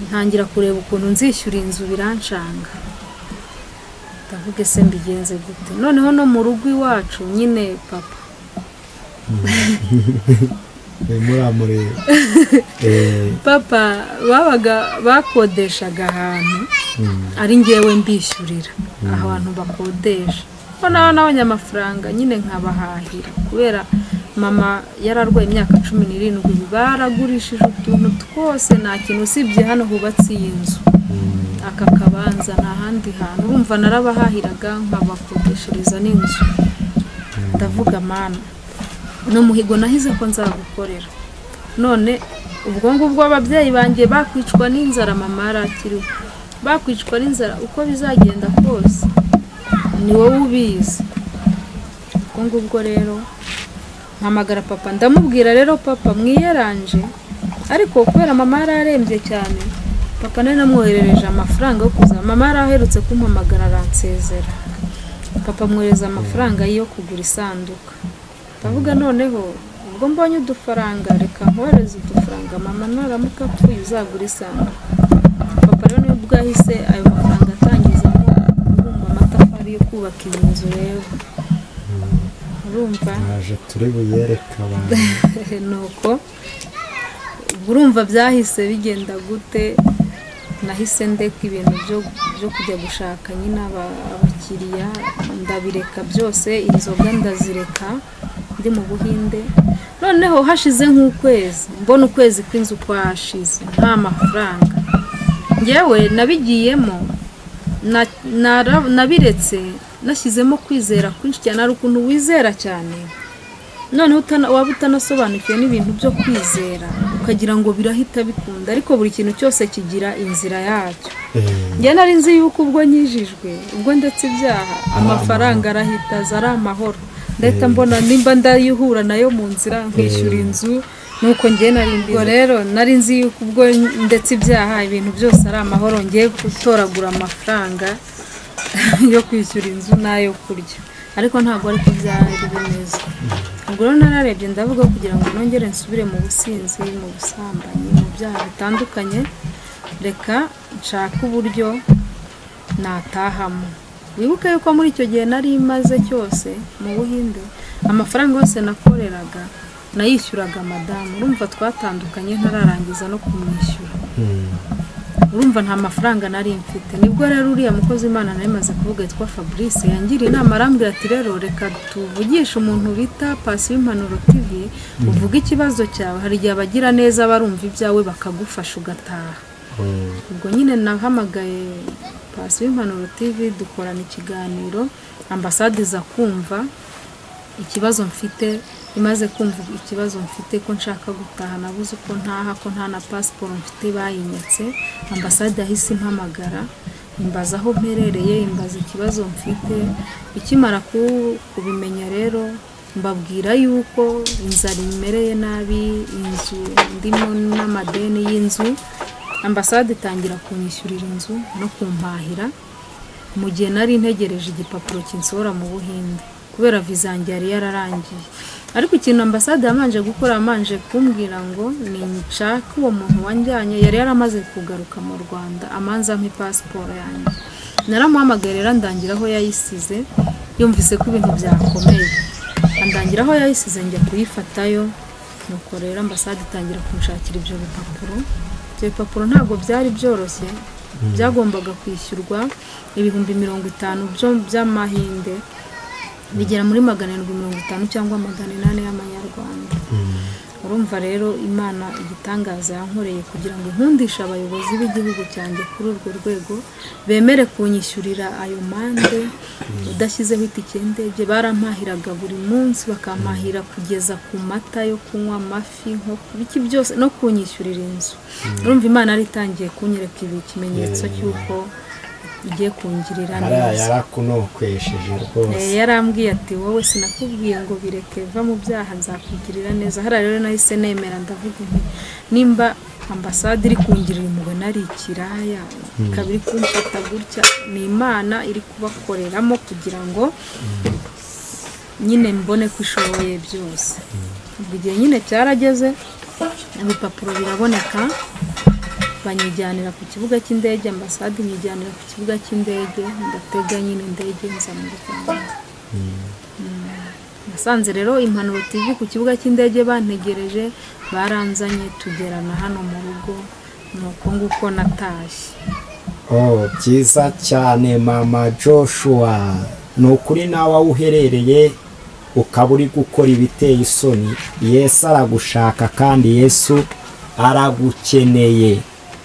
ntangira kureba ukuntu nzishyura inzu biranshanga, ndavuga ese mbigenze gute? Noneho no mu rugo iwacu nyine papa papa babaga bakodeshaga ahantu ari ngewe mbishyurira ahantu bakodesha, ko naho n'abanyamafaranga nyine nkabahahira kubera mama yararwaye imyaka 17, baragurishije utuntu twose nta kintu usibye hano hubatse iyi nzu aka kabanza nta handi hantu. Urumva narabahahiraga nkabakodeshereza n'inzu. Ndavuga Mana Ni umuhigo nahize ko nzagukorera. None ubwo ngubwo ababyeyi banjye bakwicwa n'inzara, mama arakiriho, bakwicwa n'inzara uko bizagenda kose ni wowe ubizi. Ubwo ngubwo rero mpamagara papa, ndamubwira rero papa mwiyeranje, ariko kubera mama yararembye cyane, papa nari namwoherereje amafaranga yo kuza. Mama yaraherutse kumpamagara aransezera, papa amwohereza amafaranga yo kugura isanduka. Ndavuga noneho ubwo mbonye udufaranga reka nkohereze udufaranga, mama naramuka apfuye uzagura isanduka. Papa rero nibwo yahise ayo mafaranga atangizamo kubumba amatafari yo kubaka iyi nzu. Rero urumva naje turi buyereka abantu. Nuko urumva byahise bigenda gute, nahise ndeka ibintu byo kujya gushaka nyine abakiriya, ndabireka byose, inzoga ndazireka ndi mu Buhinde. Noneho hashize nk'ukwezi, mbona ukwezi kw'inzu kwashize nta mafaranga. Njyewe nabigiyemo nabiretse, nashyizemo kwizera kwinshi cyane, ari ukuntu wizera cyane noneho waba utanasobanukiwe n'ibintu byo kwizera ukagira ngo birahita bikunda, ariko buri kintu cyose kigira inzira yacyo. Njye nari nzi yuko ubwo nkijijwe, ubwo ndetse ibyaha, amafaranga arahita aza ari amahoro, ndahita mbona nimba ndayihura nayo mu nzira nkishyura inzu. Nuko njye nari mbizi rero, nari nzi yuko ubwo ndetse ibyaha ibintu byose ari amahoro, ngiye gutoragura amafaranga yo kwishyura inzu n'ayo kurya, ariko ntabwo ariko byari bimeze. Ubwo rero nararebye ndavuga kugira ngo nongere nsubire mu businzi, mu busambanyi, mu byaha bitandukanye, reka nshake uburyo natahamo. Wibuke yuko muri icyo gihe nari maze cyose mu Buhinde, amafaranga yose nakoreraga nayishyuraga madamu. Urumva twatandukanye ntararangiza no kumwishyura, urumva nta mafaranga nari mfite. Nibwo rero uriya mukozi Imana nari maze kuvuga yitwa Fabrice yangiriye inama, arambwira ati rero reka tuvugishe umuntu bita Pasi w'Impanuro TV, uvuge ikibazo cyawe, hari igihe abagira neza barumva ibyawe bakagufasha ugataha. Ubwo nyine nahamagaye Pasi w'Impanuro TV, dukorana ikiganiro, ambasade iza kumva ikibazo mfite. Imaze kumva ikibazo mfite ko nshaka gutaha, nabuze uko ntaha, ko nta na pasiporo mfite bayinyatse, ambasade yahise impamagara imbaza aho mperereye, imbaza ikibazo mfite. Ikimara kubimenya rero mbabwira yuko inzara imereye nabi, inzu ndimo n'amadeni y'inzu. Ambasade itangira kunyishyurira inzu no kumpahira mu gihe nari ntegereje igipapuro kinsohora mu Buhinde kubera viza yanjye yari yararangiye. Ariko ikintu ambasade yamanje gukora, amanje kumbwira ngo ninshaka uwo muntu wanjyanye yari yaramaze kugaruka mu Rwanda, amanza ampe pasiporo yanjye. Naramuhamagaye rero andangira aho yayisize, yumvise ko ibintu byakomeye, andangira aho yayisize njya kuyifatayo. Nuko rero ambasade itangira kunshakira ibyo bipapuro. Ibyo bipapuro ntabwo byari byoroshye, byagombaga kwishyurwa 50,000 by'amahinde, bigera muri 750 cyangwa 800 y'amanyarwanda. Urumva rero Imana igitangaza yankoreye kugira ngo inkundishe abayobozi b'igihugu cyanjye kuri urwo rwego, bemere kunyishyurira ayo mande udashyizeho itike y'indege. Barampahiraga buri munsi, bakampahira kugeza ku mata yo kunywa, amafi, inkoko, ibiki byose, no kunyishyurira inzu. Urumva Imana yari itangiye kunyereka ikimenyetso cy'uko igiye kungirira neza. Yarakunokwesheje rwose. Yarambwiye ati wowe sinakubwiye ngo bireke, va mu byaha nzakugirira neza. Hariya rero nahise nemera, ndavuga nti nimba ambasade iri kungirira impuhwe nari ikiraya, ikaba iri kumfata gutya, ni Imana iri kubakoreramo kugira ngo nyine mbone ko ishoboye byose. Ubwo igihe nyine cyarageze, ibipapuro biraboneka, banyijyanira ku kibuga cy'indege, ambasade inyijyanira ku kibuga cy'indege, ndatega nyine indege nza mu Rwanda. Nasanze rero Impanuro TV ku kibuga cy'indege bantegereje, baranzanye tugerana hano mu rugo, nuko nguko natashye. Oh, byiza cyane mama Joshua, ni ukuri nawe aho uherereye ukaba uri gukora ibiteye isoni, Yesu aragushaka kandi Yesu aragukeneye.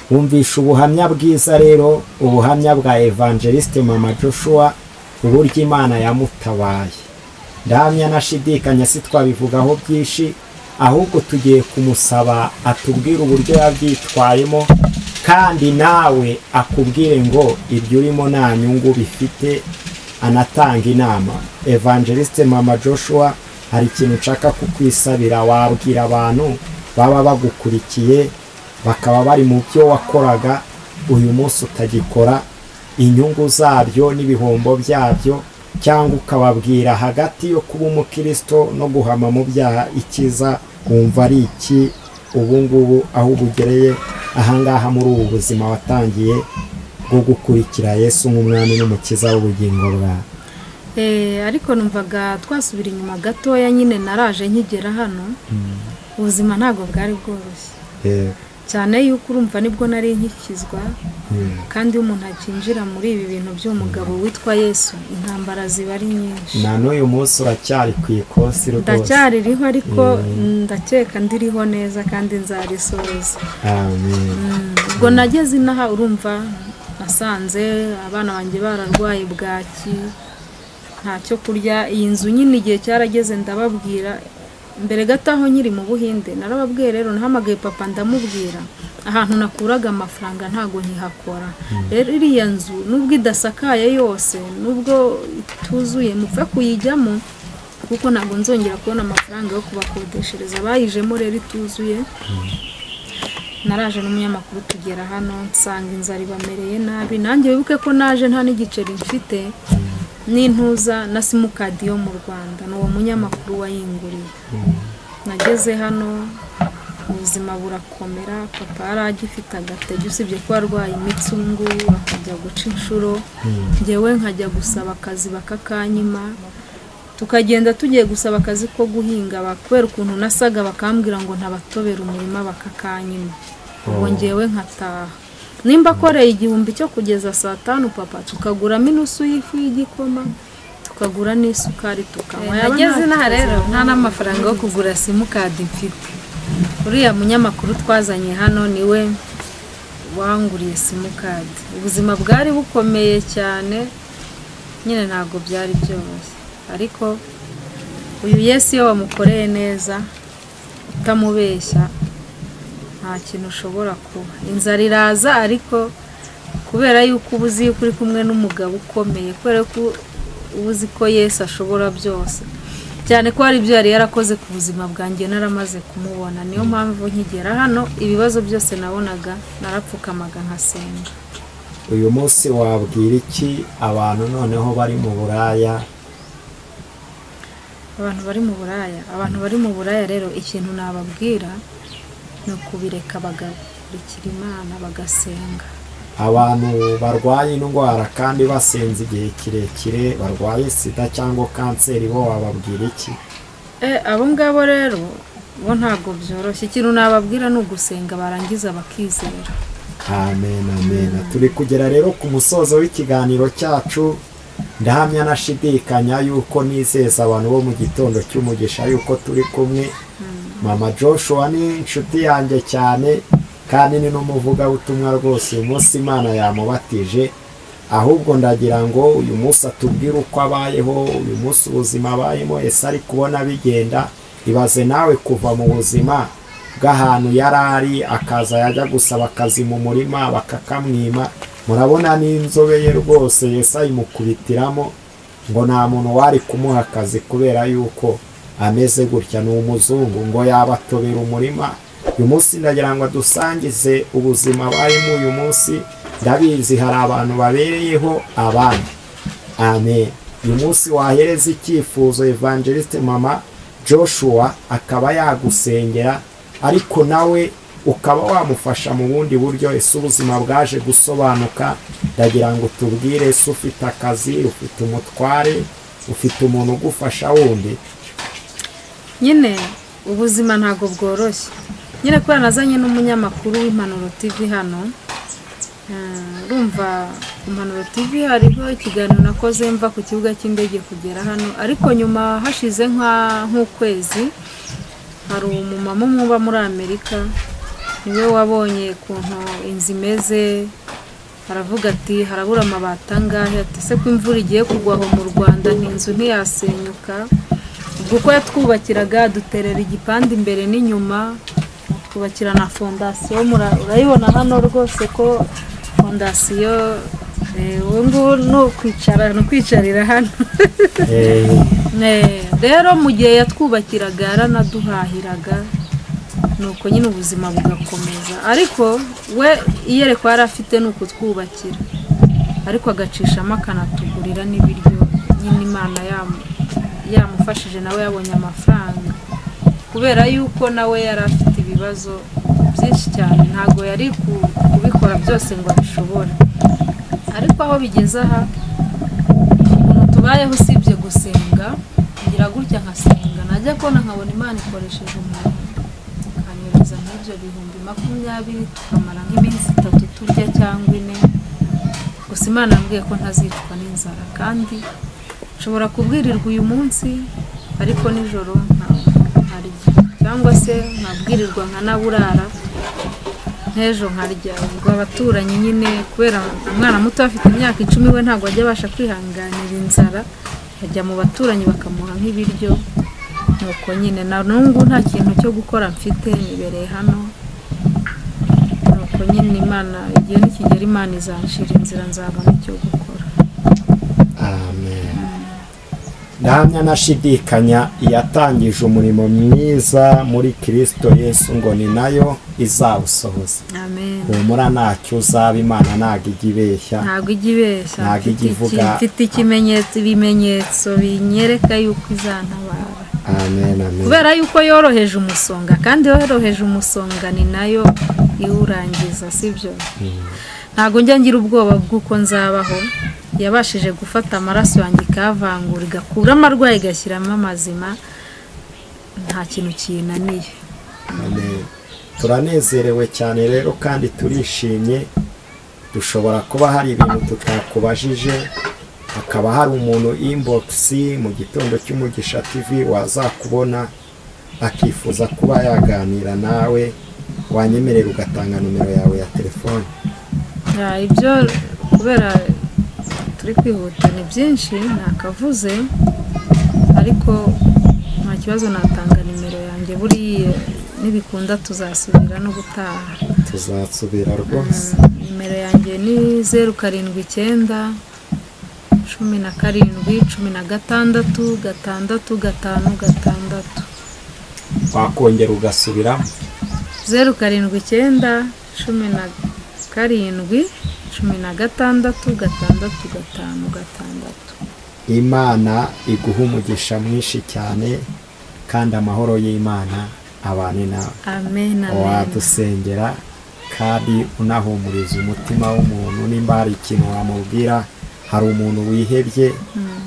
Wumvisha ubuhamya bwiza rero, ubuhamya bwa Evangeliste mama Joshua, uburyo Imana yamutabaye. Ndahamya nashidikanya si twabivugaho byinshi, ahubwo tugiye kumusaba atubwire uburyo yabyitwayemo, kandi nawe akubwire ngo ibyo urimo nta nyungu bifite, anatanga inama. Evangeliste Mama Joshua, hari ikintu nshaka kukwisabira. Wabwira abantu baba bagukurikiye bakaba bari mu byo wakoraga uyu munsi utagikora, inyungu zabyo n'ibihombo byabyo, cyangwa ukababwira hagati yo kuba umukristo no guhama mu byaha ikiza wumva ari iki ubu ngubu aho ubugereye ahangaha muri ubu buzima watangiye bwo gukurikira Yesu nk'umwami n'umukiza w'ubugingo bwawe. Ariko numvaga twasubira inyuma gatoya nyine, naraje nkigera hano ubuzima ntabwo bwari bworoshye cyane, yuko urumva nibwo nari nkikizwa, kandi iyo umuntu akinjira muri ibi bintu by'umugabo witwa Yesu intambara ziba ari nyinshi. Na n'uyu munsi uracyari ku ikosi rwose? Ndacyaririho, ariko ndakeka ndiriho neza kandi nzarisoza. Amen. Ubwo nageze inaha urumva nasanze abana banjye bararwaye bwaki, ntacyo kurya. Iyi nzu nyine igihe cyarageze ndababwira, mbere gato aho nkiri mu Buhinde narababwiye rero, nahamagaye papa ndamubwira ahantu nakuraga amafaranga ntago nkihakora. Rero iriya nzu nubwo idasakaye yose, nubwo ituzuye, mupfe kuyijyamo kuko ntabwo nzongera kubona amafaranga yo kubakodeshereza. Bayijemo rero ituzuye. Naraje n'umunyamakuru tugera hano nsanga inzara ibamereye nabi, nanjye wibuke ko naje nta n'igiceri mfite n'intuza na simukadi yo mu Rwanda, ni uwo munyamakuru wayinguriye. Nageze hano ubuzima burakomera, papa yari agifite agatege usibye ko arwaye imitsi ubu ngubu akajya guca inshuro, njyewe nkajya gusaba akazi bakakanyima, tukagenda tugiye gusaba akazi ko guhinga, kubera ukuntu nasaga bakambwira ngo ntabatobera umurima bakakanyima, ubwo njyewe nkataha. Nimba akoreye 1000 cyo kugeza saa 5 papa, tukaguramo inusu y'ifu y'igikoma, tukagura n'isukari tukanywa. Nageze inaha rero nta n'amafaranga yo kugura simukadi mfite. Uriya munyamakuru twazanye hano niwe wanguriye simukadi. Ubuzima bwari bukomeye cyane nyine, ntabwo byari byoroshye, ariko uyu Yesu iyo wamukoreye neza utamubeshya nta kintu ushobora kuba. Inzara iraza, ariko kubera yuko uba uzi yuko uri kumwe n'umugabo ukomeye, kubera ko uba uzi ko Yesu ashobora byose, cyane ko hari ibyo yari yarakoze ku buzima bwanjye naramaze kumubona. Niyo mpamvu nkigera hano ibibazo byose nabonaga narapfukamaga nkasenga. Uyu munsi wabwira iki abantu noneho bari mu buraya? Abantu bari mu buraya, abantu bari mu buraya rero ikintu nababwira ni ukubireka bagakurikira Imana bagasenga. Abantu barwaye indwara kandi basenze igihe kirekire, barwaye sida cyangwa kanseri, bo wababwira iki? Abo ngabo rero bo ntabwo byoroshye. Ikintu nababwira ni ugusenga barangiza bakizera. Amen, amen. Turi kugera rero ku musozo w'ikiganiro cyacu. Ndahamya nashidikanya yuko nizeza abantu bo mu gitondo cy'umugisha yuko turi kumwe. Mama Joshua ni inshuti yanjye cyane, kandi ni n'umuvugabutumwa rwose. Uyu munsi Imana yamubatije, ahubwo ndagira ngo uyu munsi atubwire uko abayeho, uyu munsi ubuzima abayemo, ese ari kubona bigenda. Ibaze nawe kuva mu buzima bw'ahantu yari ari, akaza yajya gusaba akazi mu murima bakakamwima. Murabona n'inzobe ye rwose Yesu ayimukubitiramo ngo nta muntu wari kumuha akazi kubera yuko ameze gutya, ni umuzungu, ngo yabatobera umurima. Uyu munsi ndagira ngo dusangize ubuzima abayemo uyu munsi. Ndabizi hari abantu babereyeho abandi. Amen. Uyu munsi wahereza icyifuzo Evangeliste Mama Joshua akaba yagusengera, ariko nawe ukaba wamufasha mu bundi buryo. Ese ubuzima bwaje gusobanuka? Ndagira ngo tubwire, ese ufite akazi, ufite umutware, ufite umuntu ugufasha wundi? Nyine ubuzima ntabwo bworoshye nyine, kubera nazanye n'umunyamakuru w'Impanuro TV hano. Urumva Impanuro TV hariho ikiganiro nakoze mva ku kibuga cy'indege kugera hano, ariko nyuma hashize nk'ukwezi hari umumama umwe uba muri Amerika, niwe wabonye ukuntu inzu imeze, aravuga ati harabura amabati angahe, ati se ko imvura igiye kugwa aho mu Rwanda inzu ntiyasenyuka. Ubwo yatwubakiraga duterera igipande imbere n'inyuma, twubakira na fondasiyo. Urayibona hano rwose ko fondasiyo ubu ngubu ni ukwicara, ni ukwicarira hano. Rero mu gihe yatwubakiraga yaranaduhahiraga, nuko nyine ubuzima bugakomeza. Ariko we iyerekwa yari afite ni ukutwubakira, ariko agacishamo akanatugurira n'ibiryo. Nyine Imana yamufashije nawe yabonye amafaranga, kubera yuko nawe yari afite ibibazo byinshi cyane, ntabwo yari kubikora byose ngo abishobore. Ariko aho bigeze aha, ukuntu tubayeho usibye gusenga, ngira gutya nkasenga, najya kubona nkabona Imana ikoresheje umuntu akanyereza nk'ibyo 20,000, tukamara nk'iminsi 3 turya cyangwa 4. Gusa Imana yambwiye ko ntazicwa n'inzara, kandi nshobora kubwirirwa uyu munsi ariko nijoro ntarya, cyangwa se nkabwirirwa nkanaburara nk'ejo nkarya. Ubwo abaturanyi nyine, kubera umwana muto afite imyaka 10 we ntabwo ajya abasha kwihanganira inzara, ajya mu baturanyi bakamuha nk'ibiryo. Nuko nyine na n'ubu nta kintu cyo gukora mfite, nibereye hano. Nuko nyine Imana igihe nikigera, Imana izanshira inzira, nzabona icyo gukora. Amen. Ndahamya nashidikanya iyatangije umurimo mwiza muri Kristo Yesu ngo ni nayo izawusohoza. Amen. Humura ntacyo uzaba, Imana ntabwo ijya ibeshya. Ntabwo ijya ibeshya. Ntabwo ijya ivuga. Mfite ikimenyetso, ibimenyetso binyereka yuko izantabara. Amen, amen. Kubera yuko yoroheje umusonga, kandi yoroheje umusonga ni nayo iwurangiza, sibyo? Ntabwo njya ngira ubwoba bw'uko nzabaho. Yabashije gufata amaraso yanjye ikavangura, igakura amarwayi igashyiramo amazima, nta kintu kinaniye. Amen. Turanezerewe cyane rero kandi turishimye. Dushobora kuba hari ibintu tutakubajije, hakaba hari umuntu inbox mu gitondo cy'Umugisha TV wazakubona akifuza kuba yaganira nawe, wanyemerera ugatanga nomero yawe ya telefone. Ibyo kubera turi kwihuta ni byinshi nakavuze, ariko nta kibazo natanga nimero yanjye. Buriya nibikunda tuzasubira no gutaha. Tuzasubira rwose. Nimero yanjye ni 079 17 16 6 5 6. Wakongera ugasubiramo? 079 17 16 6 5 6. Imana iguha umugisha mwinshi cyane, kandi amahoro y'Imana abane nawe. Amen, amen. Wadusengera kandi unahumuriza umutima w'umuntu, nimba hari ikintu wamubwira. Hari umuntu wihebye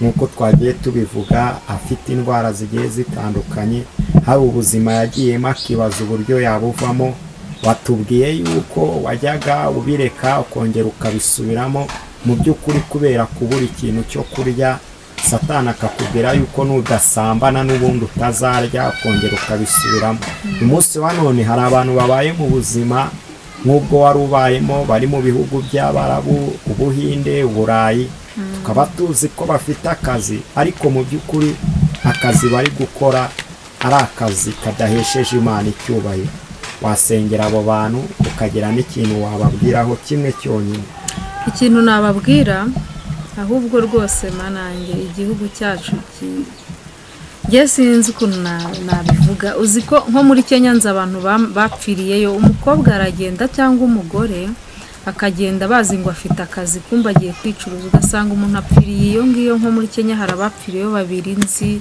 nk'uko twagiye tubivuga, afite indwara zigiye zitandukanye, hari ubuzima yagiyemo akibaza uburyo yabuvamo. Watubwiye yuko wajyaga ubireka ukongera ukabisubiramo, mu by'ukuri kubera kubura ikintu cyo kurya, Satani akakubwira yuko nudasambana n'ubundi utazarya, ukongera ukabisubiramo. Umunsi wa none hari abantu babaye mu buzima nk'ubwo wari ubayemo, bari mu bihugu by'Abarabu, Ubuhinde, Uburayi, tukaba tuzi ko bafite akazi, ariko mu by'ukuri akazi bari gukora ari akazi kadahesheje Imana icyubahiro. Wasengera abo bantu ukagira n'ikintu wababwiraho kimwe cyonyine. Ikintu nababwira ahubwo rwose manange, igihugu cyacu nge sinzi ukuntu nabivuga. Uzi ko nko muri Kenya nzi abantu bapfiriyeyo, umukobwa aragenda cyangwa umugore akagenda bazi ngo afite akazi, kumba agiye kwicuruza, ugasanga umuntu apfiriye iyo ngiyo. Nko muri Kenya hari abapfiriyeyo babiri nzi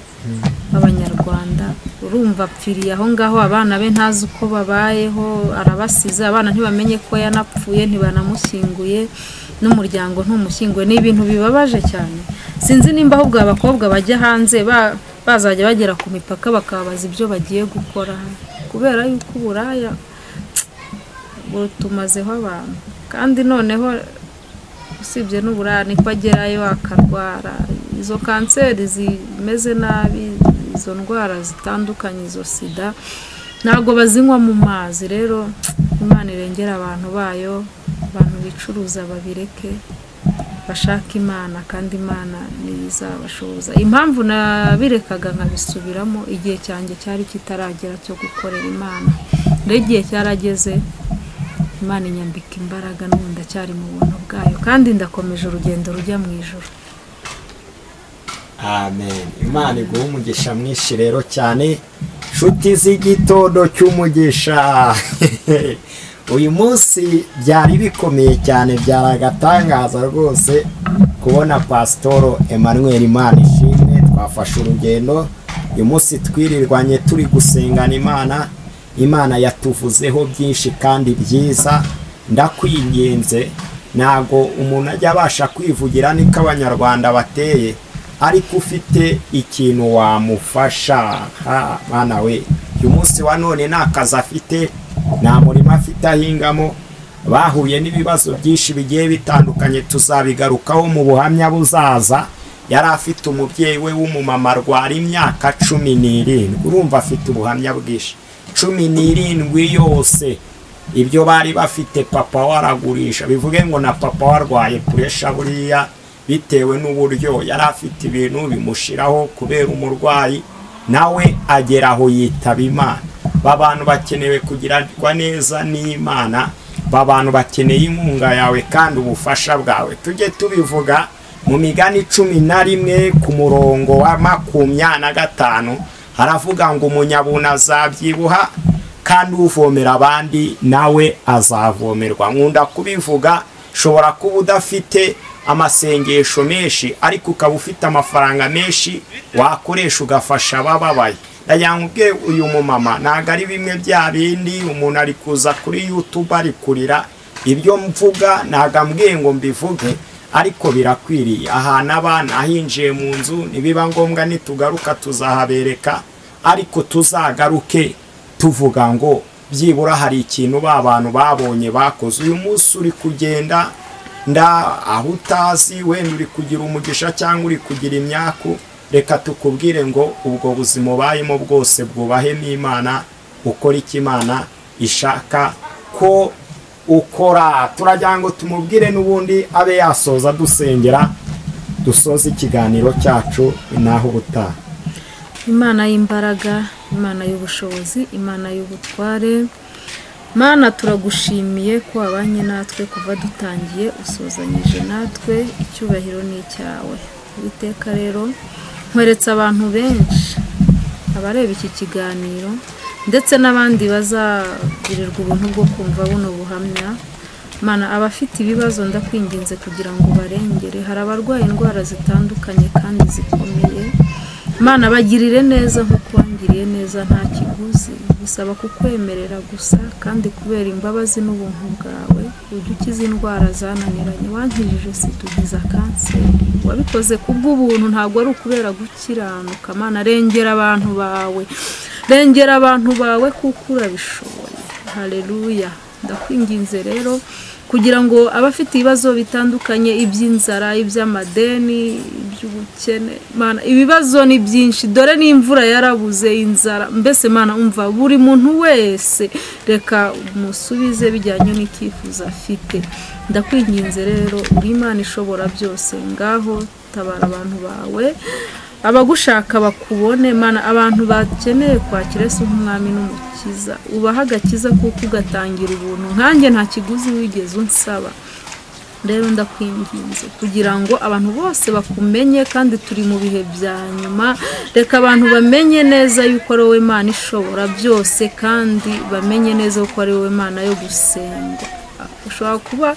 b'Abanyarwanda, urumva apfiriye aho ngaho, abana be ntazi uko babayeho, arabasize, abana ntibamenye ko yanapfuye, ntibanamushyinguye, n'umuryango ntumushyinguye. Ni ibintu bibabaje cyane. Sinzi nimba ahubwo abakobwa bajya hanze bazajya bagera ku mipaka bakabaza ibyo bagiye gukora, kubera yuko uburaya butumazeho abantu. Kandi noneho usibye n'uburaya niko agerayo akarwara izo kanseri zimeze nabi, izo ndwara zitandukanye, izo sida ntabwo bazinywa mu mazi. Rero Imana irengera abantu bayo, abantu bicuruza babireke. Bashaka Imana kandi Imana ntizabashoboza. Impamvu nabirekaga nkabisubiramo, igihe cyanjye cyari kitaragera cyo gukorera Imana. Rero igihe cyarageze, Imana inyambika imbaraga, n'ubu ndacyari mu buntu bwayo kandi ndakomeje urugendo rujya mu ijuru. Amen. Imana iguhe umugisha mwinshi rero cyane, nshuti z'igitondo cy'umugisha. Uyu munsi byari bikomeye cyane, byari agatangaza rwose kubona Pasitoro Emmanuel Imanishimwe. Twafashe urugendo uyu munsi, twirirwanye turi gusengana Imana. Imana yatuvuzeho byinshi kandi byiza. Ndakwinginze, ntabwo umuntu ajya abasha kwivugira, niko Abanyarwanda bateye, ariko ufite ikintu wamufasha. Ha mwana we, uyu munsi wa none nta kazi afite, nta murima afite ahingamo, bahuye n'ibibazo byinshi bigiye bitandukanye, tuzabigarukaho mu buhamya buzaza. Yari afite umubyeyi we w'umumama arwara imyaka 17, urumva afite ubuhamya bwinshi. 17 yose ibyo bari bafite papa waragurisha, bivuge ngo na papa warwaye puresha buriya, bitewe n'uburyo yari afite ibintu bimushiraho kubera umurwayi, nawe agera aho yitaba Imana. Ba bantu bakenewe kugirirwa neza n'Imana, ba bantu bakeneye inkunga yawe kandi ubufasha bwawe. Tujye tubivuga mu Migani 11 ku murongo wa 25, haravuga ngo umunyabuntu azabyibuha kandi uvomera abandi nawe azavomerwa. Nkunda kubivuga, ushobora kuba udafite amasengesho menshi ariko ukaba ufite amafaranga menshi wakoresha ugafasha abababaye. Ndagira ngo ubwe uyu mumama ntabwo ari bimwe bya bindi umuntu ari kuza kuri YouTube ari kurira. Ibyo mvuga ntabwo ambwiye ngo mbivuge, ariko birakwiriye. Ahantu abana ahinjiye mu nzu, nibiba ngombwa nitugaruka tuzahabereka, ariko tuzagaruke tuvuga ngo byibura hari ikintu ba bantu babonye bakoze. Uyu munsi uri kugenda nda aho utazi, wenda uri kugira umugisha cyangwa uri kugira imyaku, reka tukubwire ngo ubwo buzima ubayemo bwose bwubahemo Imana, ukora icyo Imana ishaka ko ukora. Turagira ngo tumubwire n'ubundi abe yasoza dusengera, dusoze ikiganiro cyacu naho ubutaha. Imana y'imbaraga, Imana y'ubushobozi, Imana y'ubutware, Mana turagushimiye ko wabanye natwe kuva dutangiye, usozanyije natwe, icyubahiro ni icyawe. Uwiteka rero nkweretse abantu benshi abareba iki kiganiro ndetse n'abandi bazagirirwa ubuntu bwo kumva buno buhamya. Mana, abafite ibibazo ndakwinginze kugira ngo barengere. Hari abarwaye indwara zitandukanye kandi zikomeye, Mana bagirire neza nk'uko wangiriye neza, nta kiguzi, bisaba kukwemerera gusa, kandi kubera imbabazi n'ubuntu bwawe ujya ukiza indwara zananiranye. Wankijije sida, ukiza kanseri, wabikoze kubw'ubuntu, ntabwo ari ukubera gukiranuka. Mana rengera abantu bawe, rengera abantu bawe kuko urabishoboye. Haleluya. Ndakwinginze rero kugira ngo abafite ibibazo bitandukanye, iby'inzara, iby'amadeni, iby'ubukene, Mana ibibazo ni byinshi, dore n'imvura yarabuze, inzara, mbese Mana umva buri muntu wese, reka umusubize bijyanye n'icyifuzo afite. Ndakwinginze rero, uri Imana ishobora byose, ngaho tabara abantu bawe, abagushaka bakubone. Mana abantu bakeneye kwakira Yesu nk'umwami n'umukiza, ubaha agakiza kuko ugatangira ubuntu, nkanjye nta kiguzi wigeze unsaba. Rero ndakwinginze kugira ngo abantu bose bakumenye, kandi turi mu bihe bya nyuma, reka abantu bamenye neza yuko ari wowe Mana ishobora byose, kandi bamenye neza ko ari wowe Mana yo gusengwa. Ushobora kuba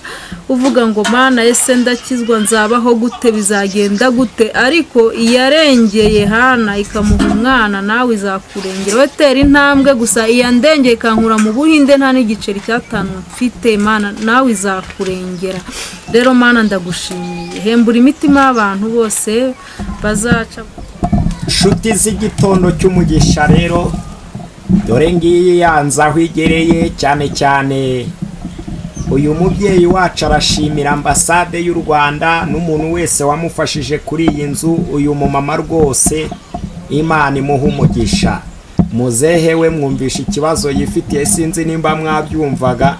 uvuga ngo Mana ese ndakizwa, nzabaho gute, bizagenda gute, ariko iyarengeye Hana ikamuha umwana nawe izakurengera. We tera intambwe gusa, iyandengeye ikankura mu Buhinde nta n'igiceri cy'atanu mfite, Mana nawe izakurengera. Rero Mana ndagushimiye, hembura imitima y'abantu bose bazaca. Nshuti z'igitondo cy'umugisha rero, dore ngiyi yanze aho igereye. Cyane cyane uyu mubyeyi wacu arashimira ambasade y'u Rwanda n'umuntu wese wamufashije kuri iyi nzu. Uyu mumama rwose Imana imuha umugisha. Muzehe we mwumvisha ikibazo yifitiye, sinzi nimba mwabyumvaga,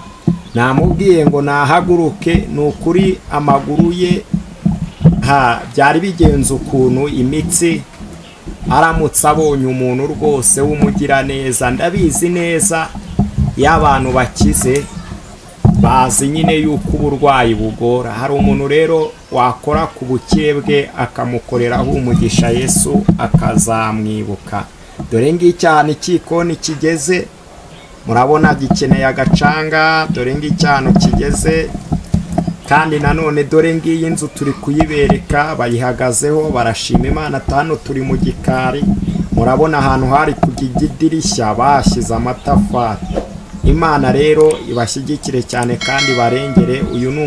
namubwiye ngo nahaguruke, ni ukuri amaguru ye Byari bigenze ukuntu imitsi aramutse abonye umuntu rwose w'umugiraneza. Ndabizi neza iyo abantu bakize bazi nyine yuko uburwayi bugora. Hari umuntu rero wakora ku bukire bwe akamukoreraho umugisha, Yesu akazamwibuka. Dore ng'icyana ikikoni kigeze, murabona gikeneye agacanga. Dore ng'icyana kigeze, kandi nanone dore ngiyi nzu turi kuyibereka, bayihagazeho barashima Imana. Hano turi mu gikari, murabona ahantu hari ku idirishya bashyize amatafari. Imana rero ibashyigikire cyane kandi barengere. Uyu ni